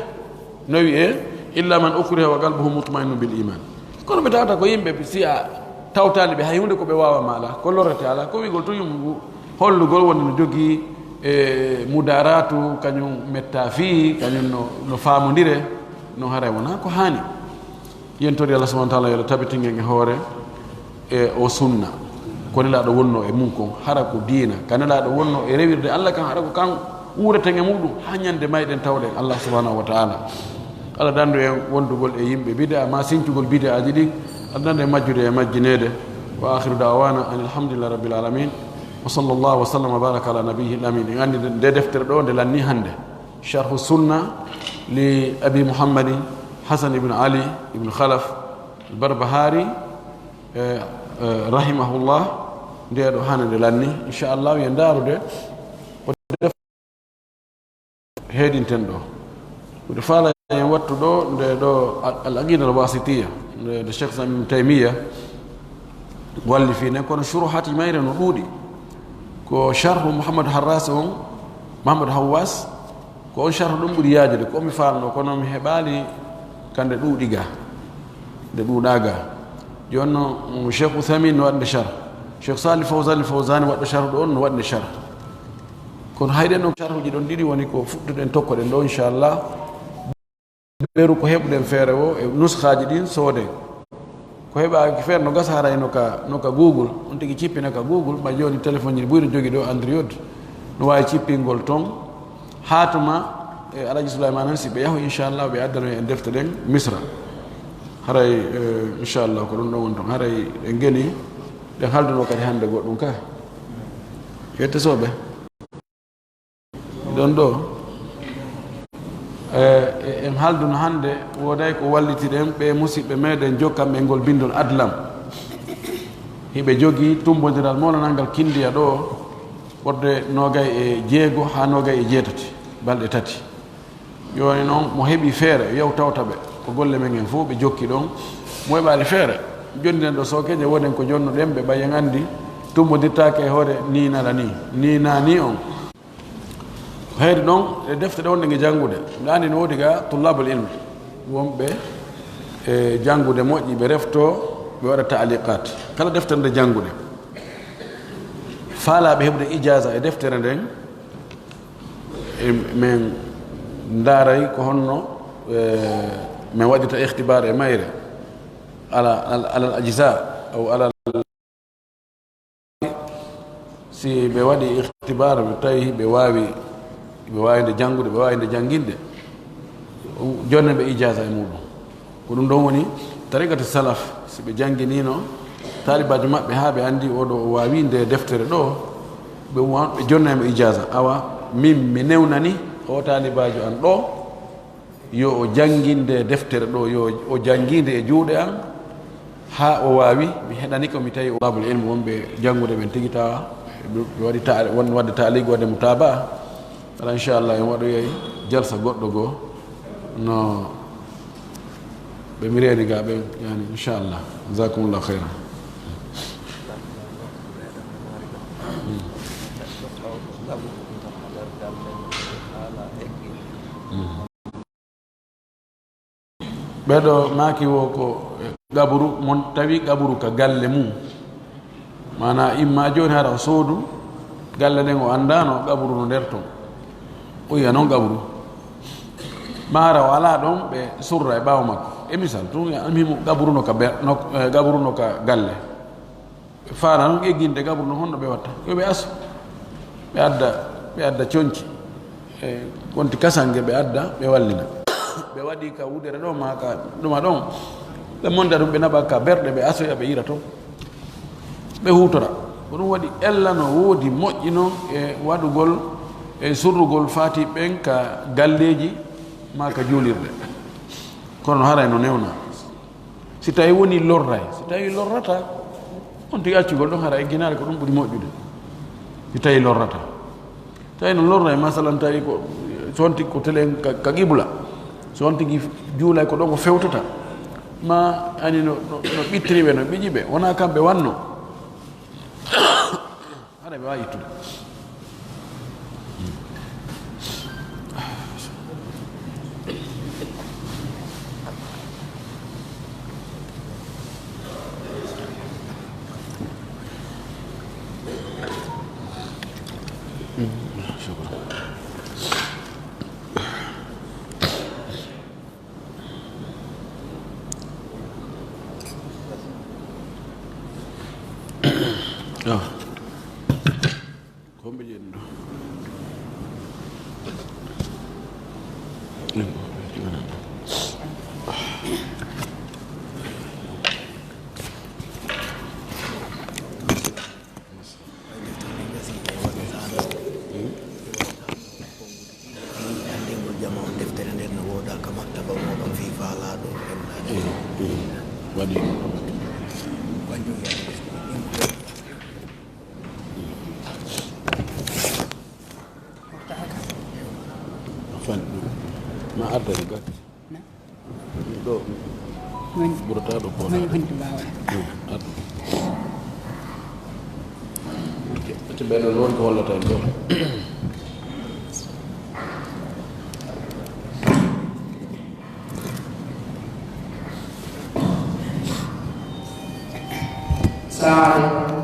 no wi'e, "Illa man ukriha wa qalbuhu mutma'innun bil iman." Kono ɓe tawata ko yimɓe, si a tawtaali ɓe hay huunde ko ɓe waawa maala, ko lorrete alaa, ko wi'gol tun yumgu, hollugol woni no jogii, e, mudaratu, kañum metta fii, kañum no, no faamondire, no haray wonaa ko haani. Yen tori Allah subhanahu wa ta'ala yo Allah tabitin en e hoore e o sunna. Ko Nelaaɗo wonno e mun kon, hara ko diina. Ka Nelaaɗo wonno e rewirde Allah kan, hara ko kan wuureten e muɗum, haa ñande mayɗen tawɗen Allah subhanahu wa ta'ala. Allah dandu en wondugol e yimɓe bid'a, ma sincugol bid'aaji ɗin. Allah dandu en majjude e majjineede. Wa akhiru da'wana anil hamdulillahi rabbil alamin. Wa sallallahu wa sallam wa baraka ala nabiyyi al amin. En andi nde deftere ɗo, nde lanni hande. Sharhu Sunna li Abi Muhammadin Hasan ibn Ali ibn Khalaf al-Barbahari, eh, eh, rahimahullah, nde ɗo hande nde lanni. Inchallah, wiye ndaarude ko def-, heedinten ɗo. Ko faala en wattu ɗo, nde ɗo al-, al-Aqida al-Wasitiya, nde, nde Cheikh Islam Ibn Taymiya wallifi nden, kono shuruhaaji mayre no ɗuuɗi. Ko sharhu Muhammad Harras on, Muhammad Hawwas, ko on sharhu ɗum ɓuri yaajude, ko mi faalno, kono mi heɓaali ka nde ɗuuɗi ga, nde ɗuuɗaa ga. Jooni no, um, Cheikh Uthaymin no waɗnde sharh. Cheikh Salih Fawzan Fawzani waɗɗo sharhu ɗo on no waɗnde sharh. Kono hayɗen on sharhuji ɗon ɗiɗi woni ko fuɗɗuɗen tokkoɗen ɗo, inchallah. Ɓeru ko heɓuɗen feere wo e nuskhaaji ɗin sooden. Ko heɓaaki feere no gasa haray no ka, no ka Google. On tigi cippina ka Google, ma jooni téléphone ji ɓuri jogi ɗo Android. No waawi cippingol ton. Haa tuma, e Alhaji Souleymane si ɓe yahu, inchallah, ɓe addano en defte ɗen Misra. Haray, eh, inchallah, ko ɗum ɗon woni ton. Haray en geni, ɗen halduno kadi hannde goɗɗum ka. Yette sooɓe. Ɗon ɗo, eh, en halduno hannde, wooday ko wallitiɗen ɓe musiɓɓe meɗen jokkanɓe ngol bindol Adlam. Hiɓe jogii tumbondiral mawlanal ngal Kindiya ɗo, wonde noogay e jeego haa noogay e jeetati, balɗe tati. Jooni non, mo heɓi feere, yo tawta ɓe. Ko golle men en fof ɓe jokki ɗon. Mo heɓaali feere, jonɗen ɗo sookeeje, wonen ko jonnuɗen ɓe, ɓay en anndi, tumbondirtaake e hoore ni nala ni, ni na ni on. Heyri ɗon, e defte ɗe wonɗen e janngude. Nde anndi no woodi ga tullabul ilm, wonɓe e janngude moƴƴi, ɓe refto, ɓe waɗa taaliqat. Kala deftere nde jannguɗen, faalaaɓe heɓude ijaaza e deftere nden, e men ndaaray ko honno, e, men waɗirta ikhtibar e mayre, ala, ala, ala al ajza, aw ala al Si ɓe waɗi ikhtibar, ɓe tawi ɓe waawi, ɓe waawi nde janngude, ɓe waawi nde jannginde, jonnen ɓe ijaaza e muɗum. Ko ɗum ɗon woni tariqatu salaf. Si ɓe jannginino taalibaajo maɓɓe haa ɓe anndi oo ɗoo o waawi nde deftere ɗoo, ɓe wa-, ɓe jonna mo ijaaza. Awa min mi newnani oo taalibaajo an ɗoo, yo o janngin nde deftere ɗoo, yo o jannginde e juuɗe an, haa o waawi. Mi heɗani ko mi tawi o babul ilmu wonɓe janngude ɓen tigi tawa, ɓe waɗi ta-, won waɗde taaligu, waɗde mutabaa. Ala inchallah, en waɗoyay jalsa goɗɗo goo, no ɓe mi reeni ga ɓen, yani, inchallah. Jazakumullahu khairan. Ɓee ɗoo maaki wo ko gaburu, mon tawi gaburu ka galle mum. Maanaa, imma jooni hara o soodu galle nden, o anndaano gaburu no nder ton. O yi'a non gaburu. Maa hara o alaa ɗon, ɓe surra e ɓaawo makko. E misal tun, ya almuhimu gaburu no ka ber-, no, eh, gaburu no ka galle. Ɓe faala non egginde gabru no honno ɓe watta. Yo ɓe aso. Ɓe adda, ɓe adda conci. E wonti kasange ɓe adda, ɓe wallina. Ɓe waɗi ka wudere ɗo, maa ka ɗuma ɗon. Ɓe monda ɗum, ɓe naɓa ka berɗe, ɓe asoya, ɓe yira ton. Ɓe huutora. Ko ɗum waɗi ella no woodi moƴƴi non e waɗugol e surrugol faati ɓen ka galleeji maa ka juulirɗe. Kono haray no newna. Si tawi woni lorray, si tawi lorrata, on tigi accugol ɗon hara e ginaare ko ɗum ɓuri moƴƴude. Si tawi lorrata. Tawi no lorray, masalan, tawi ko, so on tigi ko telen ka, ka qibla, so on tigi juulay ko ɗon o fewtata, ma ani no, no, no ɓittiri ɓe, no ɓiƴi ɓe, wonaa kamɓe wanno. Hara ɓe waawi ittude. Ah. Ko homɓe jeyi ɗum ɗo? Anndingol jama on deftere nden no wooda ka maktaba mooɗon fii faalaaɗo rennaade. Waɗi. Fan. Ma arda e gatti. Ɗo. Woni. Ɓurata ɗo ko woni honto baawa. Hmm, arda. Acca ɓe ɗo woni ko hollata en ɗo. Saare.